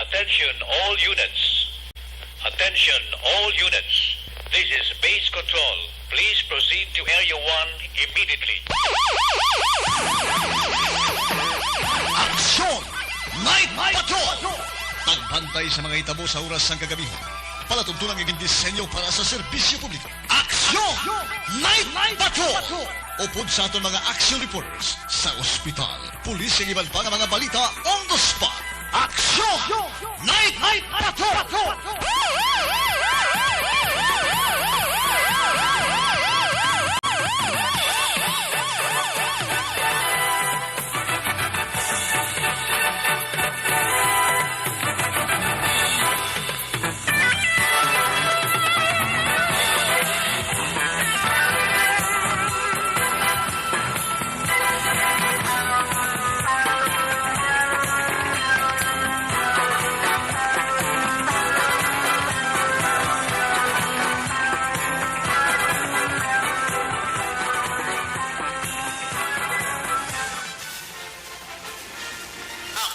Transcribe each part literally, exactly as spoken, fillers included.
Attention all units. Attention all units. This is base control. Please proceed to area one immediately. Aksyon! Night Patrol! Pagbantay sa mga hitabo sa oras sang kagabihan. Palatuntunan nga gindisenyo para sa serbisyo publiko. Aksyon! Night Patrol! Upod sa aton mga action reporters sa ospital, pulis, kag iban pa nga mga balita on the spot. Aksyon! Night Patrol!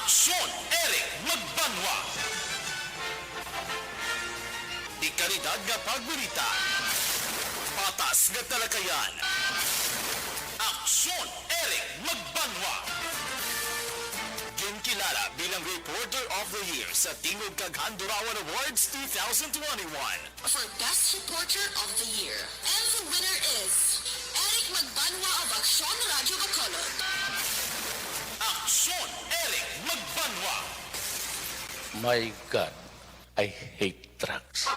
Aksyon, Eric Magbanwa. Dekalidad nga pagbalita. Patas nga talakayan. Aksyon, Eric Magbanwa. Ginkilala bilang Reporter of the Year sa Tingog kag Handurawan Awards two thousand twenty-one. For Best Reporter of the Year. And the winner is Eric Magbanwa of Aksyon Radyo Bacolod. Aksyon, Eric Magbanwa. My God, I hate drugs.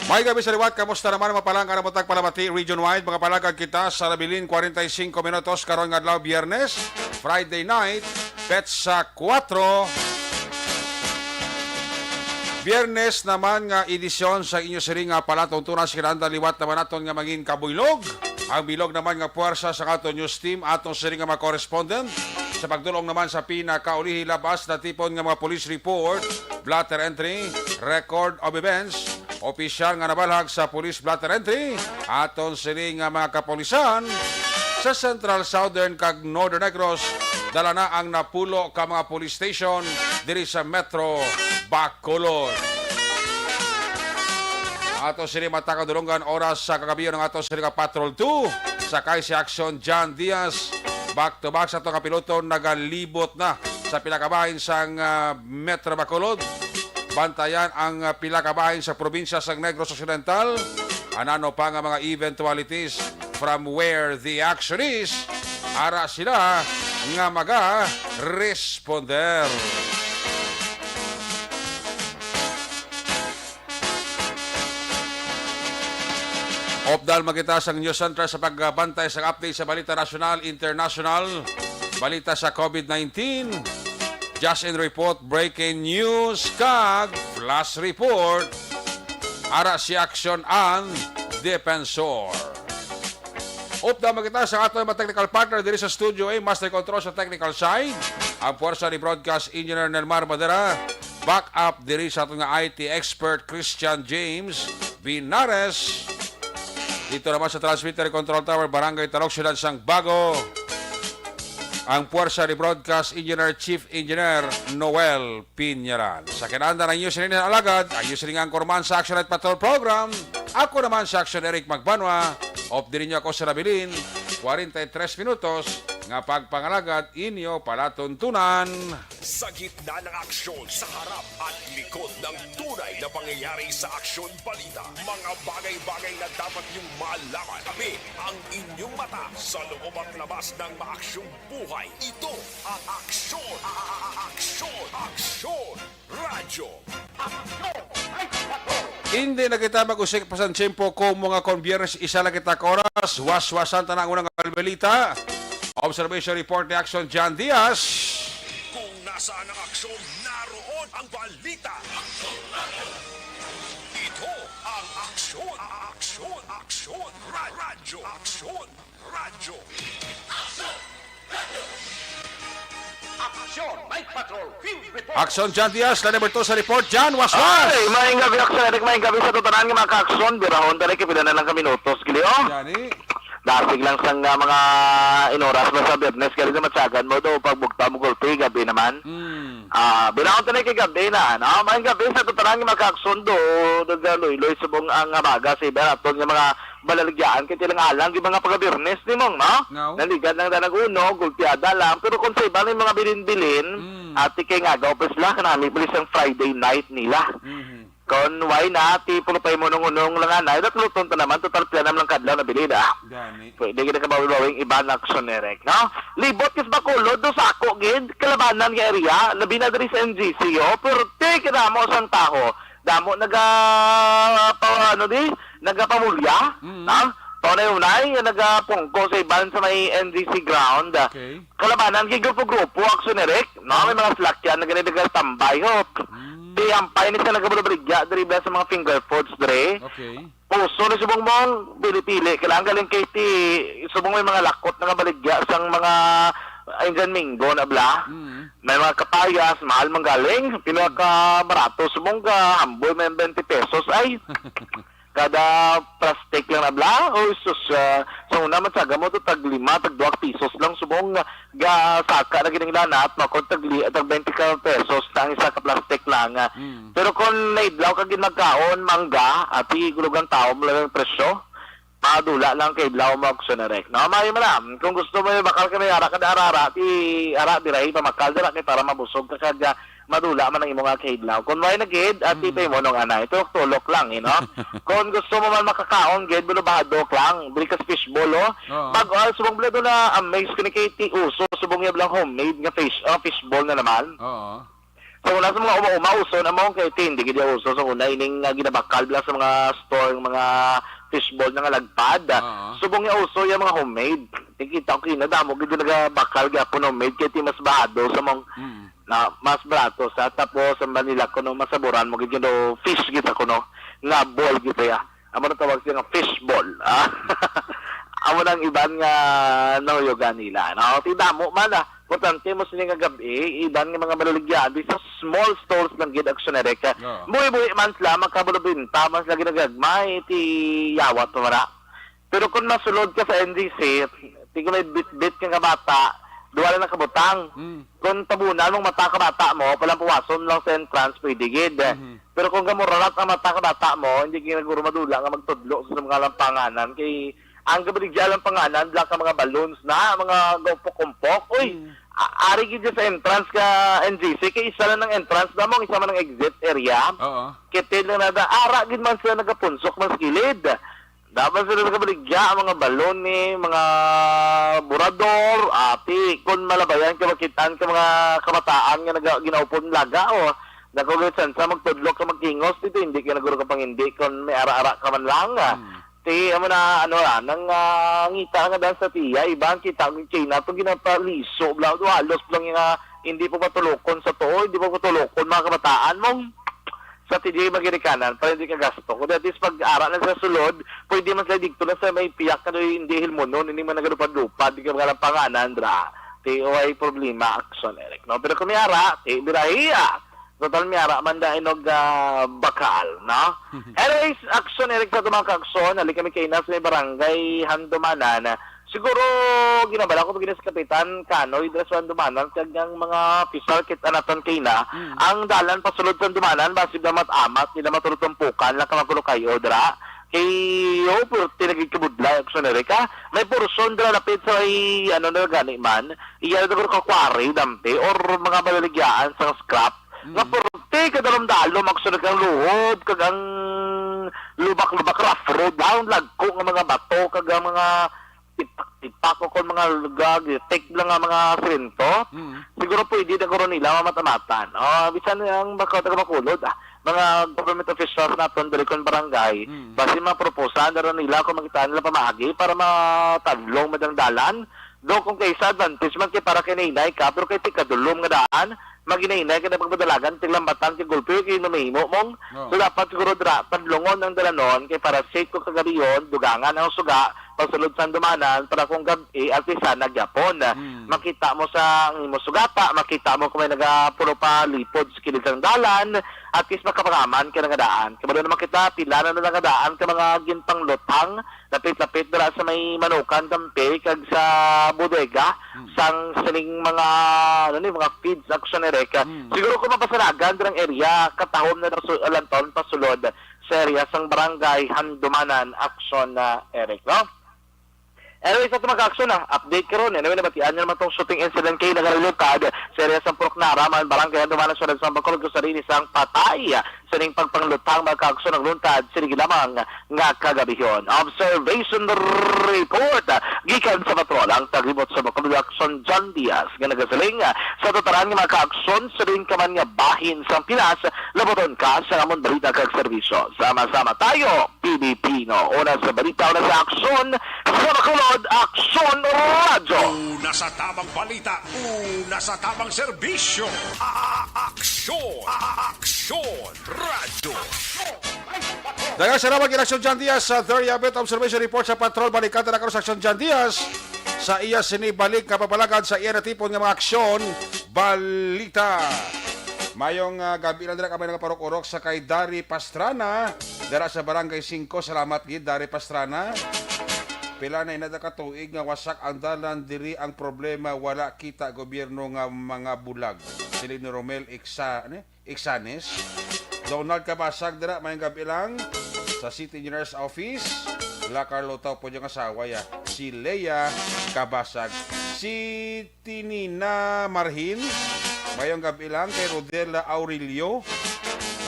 May gabi sa liwat, kamusta naman ang mga palangga nga nagpalamati region-wide? Mga palangga, kita sa Labilin, kwarenta y singko minutos karon nga adlaw, Biyernes, Friday night, petsa kuwatro. Biyernes naman nga edisyon sa inyo sini nga palatuntunan, sa kinahanglan liwat naman naton nga mangin kabuylog. Ang bilog naman nga puwersa sa aton news team, aton sini nga mga correspondent, sa pagdulong naman sa pinakaulihi labas natipon nga mga police report, blotter entry, record of events, opisyal nga nabalhag sa police blotter entry, aton sini nga mga kapulisan sa Central, Southern, kag Northern Negros, dala na ang napulo ka mga police station diri sa Metro Bacolod. Ato sini matakadulungan oras sa kagabi ang ato sini nga Patrol two, sakay si Action John Diaz. Back to back sa ato nga piloto, nagalibot na sa pila ka bahin sang, ah, Metro Bacolod. Bantayan ang, ah, pila ka bahin sa probinsya sang Negros Occidental. Anano pa nga mga eventualities from where the action is, ara sila nga maga-responder. Updal man kita sang News Center sa pagbantay sa update sa balita nasyonal, international, balita sa COVID nineteen, just in report, breaking news, kag flash report. Ara si Action ang Defensor. Updal man kita sa aton mga technical partner diri sa studio, eh, master control sa technical side, ang puwersa ni Broadcast Engineer Nelmar Madera, back up diri sa aton nga I T expert Christian James Binares. Dito naman sa transmitter control tower, Barangay Talok, Siyudad sang Bago, ang puwersa ni Broadcast Engineer, Chief Engineer Noel Piñaran. Sa kinahanglan ang inyo sini nga alagad, ang inyo sini nga anchorman sa Action Night Patrol Program. Ako naman si Action Eric Magbanwa. Update ninyo ako sa nabilin, kwarenta y tres minutos nga pagpangalagad inyo palatuntunan. Sa gitna ng aksyon, sa harap at likod ng tunay na pangyayari sa Aksyon Balita, mga bagay-bagay na dapat niyong malaman. Kami ang inyong mata sa loob at labas ng maaksyong buhay. Ito ang Aksyon, a-, a-, a-, Aksyon, Aksyon Radyo. Aksyon! Ay, patrol! Hindi na kita mag-usik pa sa tiyempo kung mga kon Biyernes, isa lang kita ka oras. Waswasan ta na ang unang balita. Observation report ni Action John Diaz. Kung nasaan ang aksyon, naroon ang balita. Ito ang Aksyon, Aksyon, Aksyon, Ra- Radyo, Aksyon, Radyo. Action, Night Patrol, Field Report. Action, John Diaz, line number two sa report. John, waswas! Ay, maayong gabi, Action Eric, maayong gabi sa tanan nga mga ka-aksyon. Birahon, dali, kapila na lang ka minutos, gili, oh. Gani. Dasig lang sang, ah, mga inoras mo sa Biyernes, gani na matyagan mo do, pagbugta mo, gulpi, gabi naman. Hmm. Ah, birahon, dali, kay gabi na, no? Maayong gabi sa tanan nga mga ka-aksyon do, nagaluy-luy subong ang, ah, baga sa iba naton nga mga balaligyaan kay tilang alang yung mga pagabirnes ni mong, no? No. Naligad lang na nag-uno, gulpiada lang. Pero kung sa iba na yung mga bilin-bilin, Mm. ati kay nga, gaupos lang, kanami pa isang Friday night nila. Mhm. Kon why na, ti pulupay mo nung unong lang anay, natuluton ta naman, total pila naman lang kadlaw na bilin, ah. Gani. Pwede kita kabawi-bawing iba na aksyon, Eric, no? Libot kis Bacolod, do sa ako, gid, kalabanan nga area, labi na diri sa N G C, oh, pero te, kadamo sang taho. Damo naga, pa, ano di? Nagapamulya, Mm. ha? Paunay-unay nga nagapungko sa iban sa may N G C ground. Okay. Kalabanan kay grupo-grupo, aksyon, Eric, no? Ah. May mga salakyan na gani nagatambay, ho. Mm. Tiyampay ni sa nagabalubaligya, diri ba sa mga finger foods, diri? Okay. Puso ni subong mong pili-pili. Kailangan galing kay ti, subong may mga lakot na nga baligya sang mga Indian Minggo na bla. Mm. May mga kapayas, mahal man galing. Pila ka barato, subong ka, hamboy may twenty pesos ay. Kada plastic lang na bla. Oh, sus, ah, sa una man sa mo to, tag lima, tag duwag pisos lang, subong, ah, ga saka na gining lanat, makon tag li-, tag twenty ka pesos na ang isa ka plastic lang. Ah. Mm. Pero kung naidlaw ka gid magkaon, mangga, ati gulog ang tawo mo lang ang presyo. Padula lang kay Blau mo, Action Eric. No, maayo man na. Kung gusto mo yung bakal kami, ara ka na, ara, ara, ti, ara, birahi, pamakal, dira, kay para mabusog ka, kag, ah, madula man ang imo nga kay Blau. Kung may nagid, at Mm. ipay mo nung anay, tulok-tulok lang, you know? Kung gusto mo man makakaon, gid, bulubado lang, diri ka sa fishball, oh. Oo. Pag, ah, subong bala doon na, amaze ko ni kay ti uso, subong niya lang homemade nga fish, ah, fishball na naman. Oo. So, wala sa mga uma-uma, uso na mo, kay ti, hindi gid uso. So, una, ining, ah, ginabakal bala sa mga store, mga fishball na nga lagpad. Oo. Subong niya uso yung mga homemade. Ti kita ko, kinadamo, gid nagabakal, gyapon homemade, kay ti mas bahado sa mong, Mm. na, mas barato sa, tapos, ang Manila, kuno, masaburan mo, gid, you know, fish, gid sa kuno, nga ball, gid, ya. Amo na tawag siya nga fishball. Ah. Amo nang iban nga nauyogan nila, no? Ti damo man, ah. Importante mo sini nga gabi, iban nga mga maluligyan, di sa small stalls lang gid, Action Eric. Oo. Buhi-buhi man sila, makabulubinta man sila ginagagmay, ti yawat pa mara. Pero kung masulod ka sa N G C, ti kung may bit-bit ka nga bata, duwa lang nakabutang. Mm. Kung tabunan mong mata ka bata mo, palampuwason lang sa entrance, pwede gid. Mhm. Pero kung gamurarat ang mata ka bata mo, hindi ka guro madula nga magtudlo sa mga lampanganan. Kay ang gabaligya lampanganan, bla ka mga balloons na, mga gaumpok-umpok. Uy, Mm. a-, ari gid sa entrance ka N G C, kay isa lang ang entrance na mo, isa man ang exit area. Oo. Kitil na nada, ara gid man sila nagapunsok man sa kilid. Dapat sila nagabaligya ang mga balon ni mga burador, ati, kung malabayan ka, makitaan ka mga kabataan nga naga-, ginaupon laga, o. Dako gid sansa magtudlo ka, magkingos dito, hindi ka naguro ka pang hindi, kung may ara-ara ka man lang, ah. Hmm. Ti, amo na, ano, ah, nang, ah, ngita nga dan sa tiya, iba ang kita ang China, to ginapaliso, bla, do, halos lang nga, hindi po matulokon sa tuo, hindi po matulokon, mga kabataan mong sa T J Maginikanan, para hindi ka gasto. Kung at least pag-ara na sa sulod, pwede man sila dito na sa may piyak ka doy, hindi hilmonon, hindi man nagalupad-lupad, di ka mga panganan, dra. Ti, way problema, Action Eric, no? Pero kung may ara, ti, birahiya. Total, may ara man dahil og, ah, bakal, no? Anyways, Action Eric sa tumang ka-aksyon, halik kami kay Inas, may barangay Handumanan. Siguro, ginabala ko, ginis Kapitan Kanoy, dira sa Handumanan, kag ang mga opisyal, kit anaton kay na, Mm. ang dalan pasulod sa Handumanan, basi na mat-amat, nila matulutumpukan, lang ka magkulo kayo, dira. Kay, oh, purti lagi kabudlay, Action Eric, ha? May portion dira lapit sa may, ano na gani man, iya na siguro ka quarry, dampi, or mga balaligyaan sa scrap. Nga Mm. purti ka dalom-dalom, Action Eric, ang luhob, kag ang lubak-lubak, rough road, ang lagko nga mga bato, kag ang mga pako kon mga lugag, take lang nga mga semento, Mm. siguro pwede na guro nila mamata-matan. O, bisan ang bako-, taga Bacolod, ah, mga government officials naton diri kon barangay, Mm. basi maproposa na rin nila kung makita nila pamaagi para matadlong man ang dalan. Do kung kay sa advantage man kay para kay nainay ka, pero kay tikadulom nga daan, maginainay ka na pagpadalagan, tiglambatan kay gulpi kay namahimo mong. Oh. So, dapat siguro dra, padlungon ang dalanon kay para safe ko kagabiyon, dugangan ang suga, pagsulod sa handumanan, para kung gab-i, at least, ah, nagyapon. Hmm. Makita mo sa ang imo sugata, makita mo kung may nagapulo pa lipod sa kilid sang dalan, at least makapangaman ka na nga daan. Kabalo naman kita, pila na na nga daan ka mga ginpanglutang, lapit-lapit dira sa may Manukan, Tampi, kag sa bodega, Hmm. sang sining mga, ano ni, mga feeds, Action Eric. Hmm. Siguro kung mapasalagan dirang area, katahom na lang su-, lantaw pasulod sa area sang barangay Handumanan, Action, ah, Eric, no? Anyway, sa mga ka-aksyon, ah, update karon. Anyway, nabatian niyo naman tong shooting incident kay nagalulutad sa area sang Purok Nara, man barangay Handumanan, siyudad sang Bacolod, sa rinis ang patay. Sining pagpanglutang, mga ka-aksyon, nagluntad sini lamang nga kagabihon. Observation report gikan sa patrol ang tagibot sa Bacolod Action, John Diaz, nga nagasiling sa tataran nga mga ka-aksyon sa diin ka man nga bahin sa Pinas, labuton ka sa amon balita kag serbisyo. Sama-sama tayo, Pilipino. Una sa balita, una sa aksyon, sa Bacolod, Aksyon Radyo. Una sa tamang balita, una sa tamang serbisyo. A-, a-, aksyon, a-, a-, aksyon radyo. Daghang salamat kay Aksyon John Diaz sa There You Have It Observation Report sa Patrol. Balikan ta na karon sa Aksyon John Diaz sa iya sini balik nga papalagad sa iya natipon nga mga aksyon. Balita. Mayong, ah, gabi lang dira ka may nagaparok-urok sa kay Dari Pastrana, dira sa Barangay Singko. Salamat gid, Dari Pastrana. Pila na inada ka tuig nga wasak ang dalan diri, ang problema wala kita gobyerno nga mga bulag. Siling ni Romel Iksa-, ano? Iksanes. Donald Kabasag dira, mayong gabi lang sa City Engineer's Office. La Carlota po yung asawa ya. Si Lea Kabasag. Si Tinina Marhin. Mayong gabi lang kay Rodel Aurelio.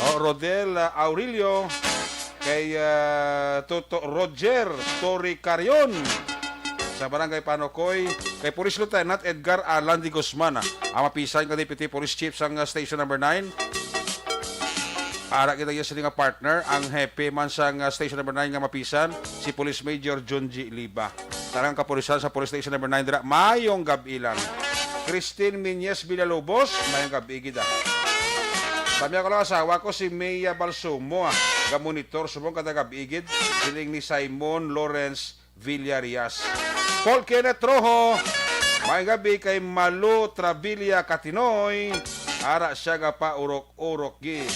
Oh, Rodel Aurelio. Kay, ah, Toto Roger Toricarion sa Barangay Panokoy. Kay Police Lieutenant Edgar Alan de Guzman, ah, ang mapisan nga Deputy Police Chief sang, ah, Station Number Nine. Ara kita iya sini nga partner, ang hepe man sang, ah, Station Number Nine nga mapisan, si Police Major Junji Liba. Tarang kapulisan sa Police Station Number Nine dira, mayong gabi lang. Christine Minyes Villalobos, mayong gabi gid, ah. Kami ako lang asawa ko, si Mia Balsumo, ah. Gamonitor subong kada gabi gid, siling ni Simon Lawrence Villarias. Paul Kenneth Rojo, mayong gabi kay Malu Travilla Katinoy, ara siya nga paurok-urok gid.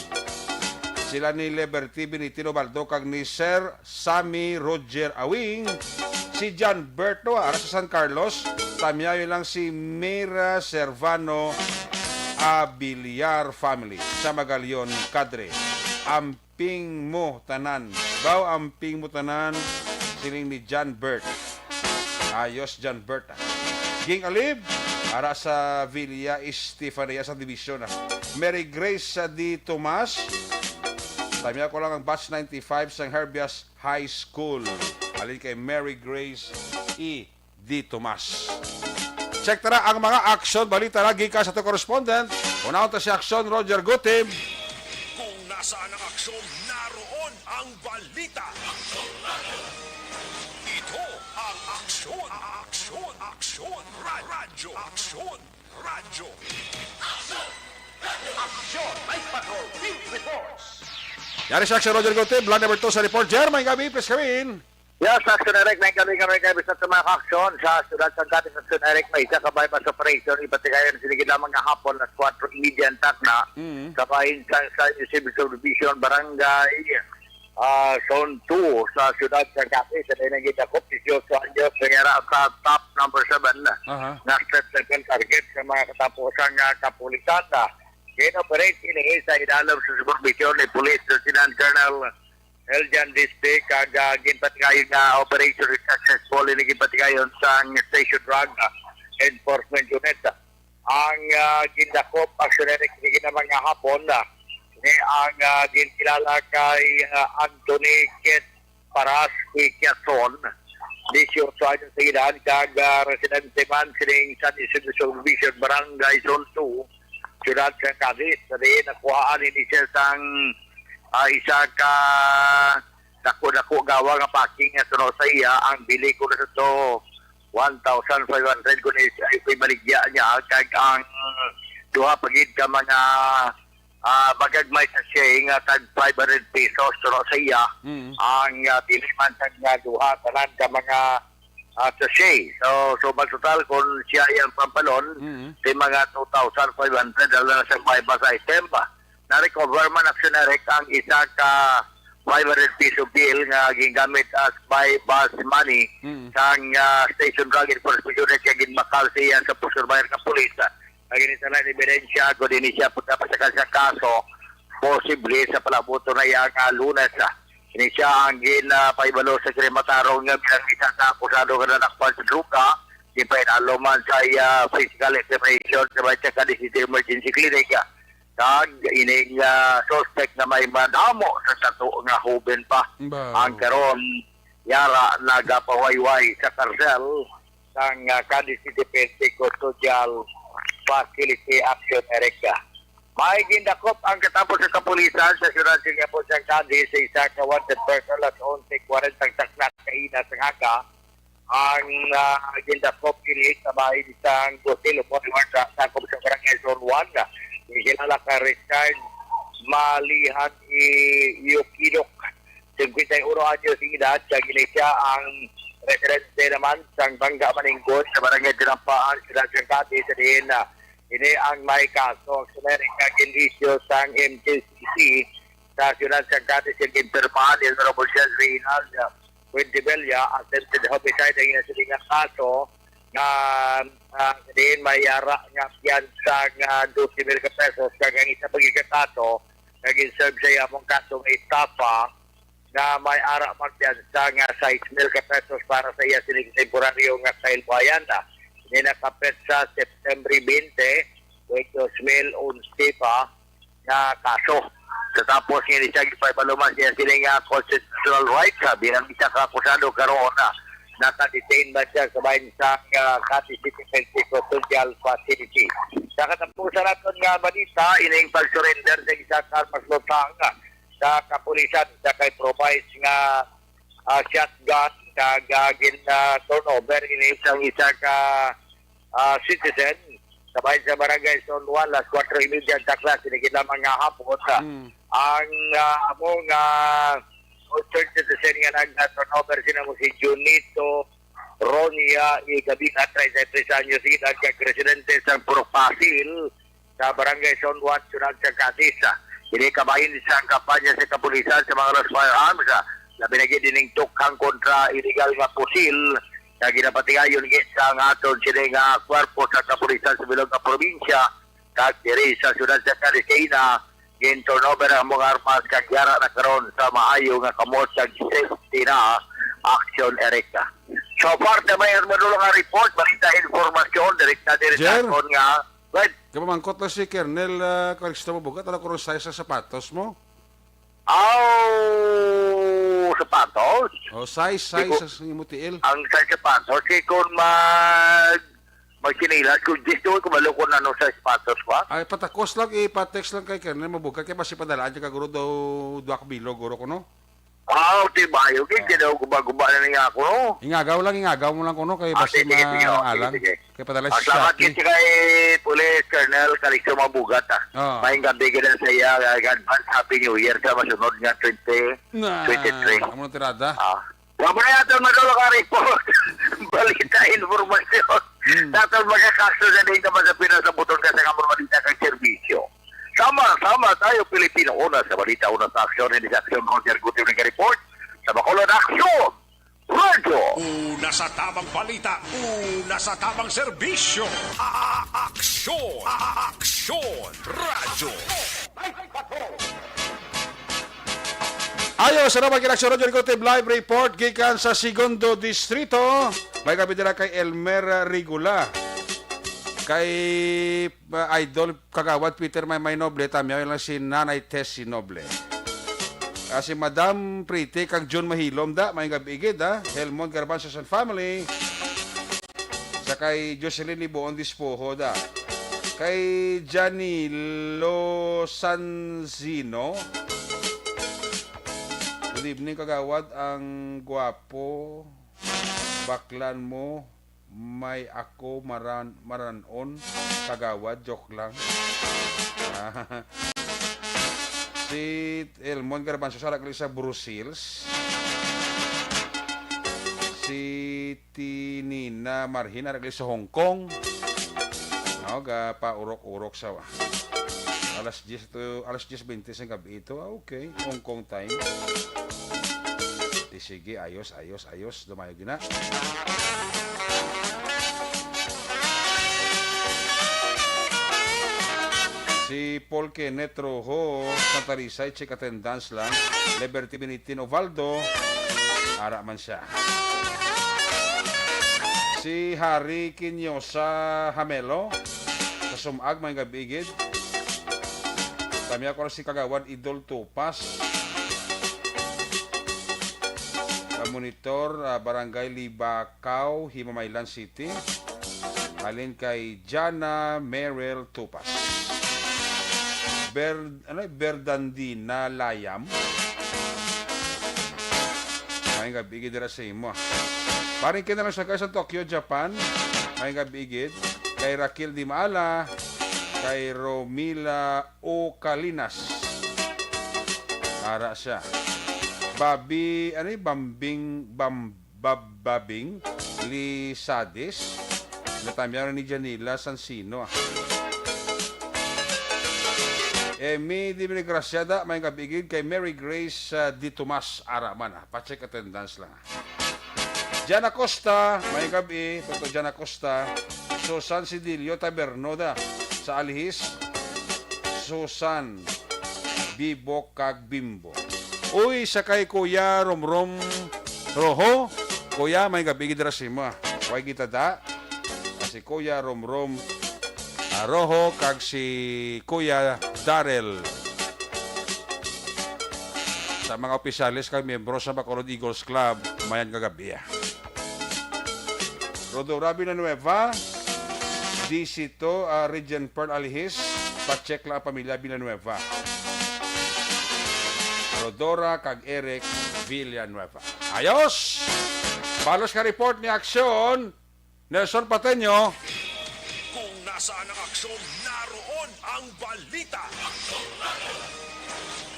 Sila ni Liberty Benitino Baldo kag ni Sir Sammy Roger Awing, si John Berto, ara sa San Carlos, tamyayo lang si Mira Servano Abiliar family sa Magalion, Cadre. Amping mo tanan. Baw, amping mo tanan, siling ni John Bert. Ayos, John Bert, ah. Ging Alib, ara sa Villa Estefania sa Division, ah. Mary Grace, ah, D. Tomas. Tamya ko lang ang batch ninety-five sang Herbias High School. Halin kay Mary Grace E. D. Tomas. Check tara ang mga aksyon balita na gikan sa ato correspondent. Unahon ta si Aksyon Roger Gutib. Kung nasaan ang aksyon, naroon ang balita. Ito ang aksyon, aksyon, aksyon, ra-, radyo, aksyon, radyo. Aksyon, may patrol, field reports. Yari si Aksyon Roger Gutib, line number two sa report. Jer, may gabi, please come in. Yes, Aksyon Eric, may gabi kami kay bisat sa mga aksyon sa siyudad sa Angat-ing Aksyon Eric, may isa ka buy-bust operation, ipatigayon sining lamang nga hapon, alas kuwatro y media ang takna, Mm. sa bahin sa, sa Civil Subdivision, Barangay, ah, Zone two, sa siyudad sa Angat-ing, sa diin ang gidakop, dieciocho anyos, nga ara sa top number seven, Aha. nga strip seven target sa mga katapusan nga kapulisan. Gin-operate ini sa idalom sa supervision ni Police Lieutenant Colonel Eljan Dispe, kag, ah, ginpatigayon nga operation is successful. Ini ginpatigayon sang Station Drug, ah, Enforcement Unit. Ang, ah, gindakop, aksyon ini kini nga mga hapon, ah, ni ang, ah, ginkilala kay, ah, Anthony Kit Paras Iquiason, disiotso anyos sa edad, kag, ah, residente man sining San Isidro Subdivision, Barangay Zone two, siyudad sa Cadiz. Sa diin nakuhaan ini siya sang, ah, isa ka dako-dako gawa nga packing nga suno sa iya. Ang bili ko na sa to, one thousand five hundred, kung is-, ay ko'y baligya niya, kag ang duha pa gid ka mga, ah, magagmay sa siya nga tag five hundred pesos suno sa iya. Mm. Ang, ah, bili man sa nga duha, tanan ka mga, ah, sachet. So, so, magtotal kung siya iyang pampalon, Mm. di mga two thousand five hundred, dala na sa five bus item. Na-recover man, Action Eric, ang isa ka five hundred peso bill nga gingamit as buy bus money Mm. sang, ah, Station Drug Enforcement Unit kag ginbakal siya sa Pusur Bayan ka Pulis. Ang ini sala ebidensya ko din siya pagkapasakal sa kaso, posible sa palabuto na iya nga Lunes. Ini siya ang gin, ah, paibalo sa krimatarong nga bilang isa ka akusado nga nadakpan sa droga. Gipainalo man sa iya physical examination sa Bayan Cadiz City Emergency Clinic. Kag ining, ah, suspect na may madamo sa tato nga hoben pa. Ba. Ang karon, yara nagapawayway sa karsel sang, ah, Cadiz City Penitentiary Custodial Facility, Action Erica. May gindakop ang katapos sa kapulisan sa siyudad sa Ginhapo sang Cadiz sa isa ka wanted person alas onse kwarenta takna kaina sa aga. Ang, ah, gindakop kini sa bahin sang Gusilo Boulevard sa sakop sa Barangay Zone one. Gikilala kay Richard Malihan Iyukidok, singkwenta y uno anyos ang edad, kag ini siya ang residente naman sang Bangga Maninggon sa Barangay Tinampaan, Siyudad sang Cadiz, sa diin, ah, ini ang may kaso. Ang sumerik nga gin-issue sang M J C C sa Siyudad sang Cadiz, ang ginpirmahan ni Honorable Judge Reynald Fuentebella, attempted homicide ang iya siling nga kaso, nga, ah, diin may yara nga piyansa nga dose mil ka pesos, kag ang isa pa gid ka kaso nga gin-serve sa iya among kaso nga estafa, nga may ara man piyansa nga sais mil ka pesos para sa iya sining temporaryo nga kailwayan. Ini nakapit sa September twenty, dos mil onse pa nga kaso. Sa tapos nga ini siya gipahibaluman siya sini nga constitutional rights, sabi ang isa ka akusado karon na naka-detain ba siya sa bahin sa, ah, Cadiz City Penitentiary Custodial Facility. Sa katapusan naton nga balita, ining pag-surrender sa isa ka armas lutang sa kapulisan sa kay provide nga, ah, shotgun kag, ah, gin, ah, turnover ini sang isa ka, ah, citizen sa bahin sa Barangay Zone one, alas kuwatro y media sa takna, sige lamang nga hapon. Mm. Ang, ah, amo nga concerned citizen nga nag-turnover sina mo si Junito Ronia Igabina, treinta y tres anyos edad, kag residente sa Purok Pasil, sa Barangay Zone one, Siyudad sa Cadiz. Ini kabahin sa kampanya sa kapulisan sa mga lost firearms, ah, labi na gid ining tukhang kontra illegal nga pusil nga ginapatigayon gid sa ang aton sini nga kwerpo sa kapulisan sa bilog nga probinsya, kag diri sa Siyudad sa Cadiz, gin-turnover ang mga armas kag yara na karon sa maayo nga kamot kag safety na. Action Erica. So far, na may madulong nga report, balita, informasyon, direkta diri sa Jer? Aton nga Right. Kapamangkot na si Colonel, ah, Calixto Mabugat, ano kung size sa sapatos mo? Aw, sapatos? O, size, Di size ko sa imo tiil. Ang size sapatos, kay kung mag, magsinelas, kung gusto ko, kumalo ko na ano sa sapatos ko, ah. Ay, patakos lang, ipa-text lang kay Colonel Mabugat, kay basi padalaan niya kaguro daw duha ka bilog, guro ko, no? Aw, di ba? Yung Ah. kaya daw guba-guba na niya ako, no? Ingagaw lang, ingagaw mo lang kuno kay Ah, basi sige, sige, sige, oh, sige, maalang. sige. Kay padala Ah, si salamat Shopee. Kit kay Police Colonel Calixto Mabugat, ah. Ah. Maayong gabi gid sa iya, ah, advance Happy New Year sa masunod nga twenty twenty-three. Na, amo na tirada. Ah. Wa pa na aton madulong nga report. Balita, informasyon. Hmm. Sa aton mga kaso sa diin naman sa pinasabuton ka sa kamong balita kag serbisyo. Sama-sama tayo, Pilipino. Una sa balita, una sa aksyon, hindi sa aksyon, Roger Gutierrez nag-report. Sa Bacolod, aksyon! Radyo! Una sa tamang balita, una sa tamang serbisyo. A-, a-, aksyon! A-, a-, aksyon! Radyo! Ayo, sa naman kinaksyon, Radyo Recruitive Live Report gikan sa Segundo Distrito. May gabi dira kay Elmer Rigula. Kay, uh, Idol Kagawad Peter Maymay Noble, tamyaw lang si Nanay Tessie Noble. Ah, si Madam Pretty kag Jun Mahilom da, may gab-i gid, ha. Helmond Garbanzos and family. Sa kay Jocelyn Liboon Dispoho da. Kay Janilo Sanzino. Good evening, kagawad. Ang gwapo, baklan mo, may ako maran-, maranon, kagawad, joke lang. Si Elmon Garbanzo sa nagli sa Brussels. Si Tinina Marhin nagli sa Hong Kong. Ako ga pa urok-urok sa alas diyes to, alas diyes bente sa gabi ito. Ah, okay, Hong Kong time. Di sige, ayos, ayos, ayos. Dumayo gina. Si Paul Kenneth Rojo, Santa Risa, check attendance lang. Liberty Binitin Ovaldo, ara man siya. Si Harry Quinosa Hamelo, sa Sumag, may gab-i gid. Tami ako si Kagawad Idol Tupas. Ka monitor, ah, Barangay Libacao, Himamaylan City. Halin kay Jana Merel Tupas. Ber-, ano, Berdandina Layam. May gab-i gid dira sa imo, ah. Paring kinalang sa Tokyo, Japan. May gab-i gid. Kay Raquel Dimala, kay Romila Ocalinas. Ara siya. Babi, ano yung Bambing, Bam-, Bab-, Babing Lisades. Natamyaw ni Janila Sansino, ah. Emmy Di Graciada, may gab-i gid kay Mary Grace, ah, Di Tomas. Ara man, ah. Pa-check attendance lang, ah. Jan Acosta, may gab-i, Toto Jan Acosta, Susan Sidilio Tabernoda sa Alihis, Susan, Bibok kag Bimbo. Uy, sa kay Kuya Romrom Rojo, Kuya, may gab-i gid dira sa imo, ah. Way kita da, si Kuya Romrom, ah, Rojo kag si Kuya Darrell. Sa mga opisyales kag miyembro sa Bacolod Eagles Club, mayan nga gabi, ah. Rodora Villanueva, D C to, ah, Regent Pearl Alihis, pa-check lang ang pamilya Villanueva. Rodora kag Eric Villanueva. Ayos! Balos ka report ni Aksyon, Nelson Pateño. Kung nasaan ang aksyon, naroon ang balita.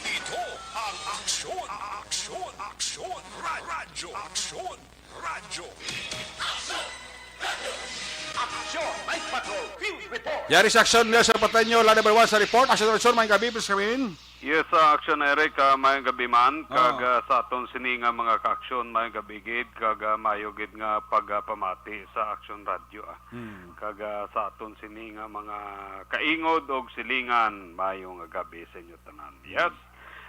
Ito ang Aksyon, Aksyon, Aksyon, Ra-, Radyo, Aksyon, Radyo. Aksyon, Night Patrol, Field Report. Yari sa Aksyon, Nelson Pateño, line number one sa report. Aksyon, Nelson, may gabi, please come in. Yes, ah, Aksyon Eric, ah, mayong gabi man, kag, ah, sa aton sini nga mga ka-aksyon, mayong gabi gid, kag, ah, mayo gid nga pagpamati sa Aksyon Radyo, ah. Hmm. Kag, ah, sa aton sini nga mga kaingod og silingan, mayo nga gabi sa inyo tanan. Yes.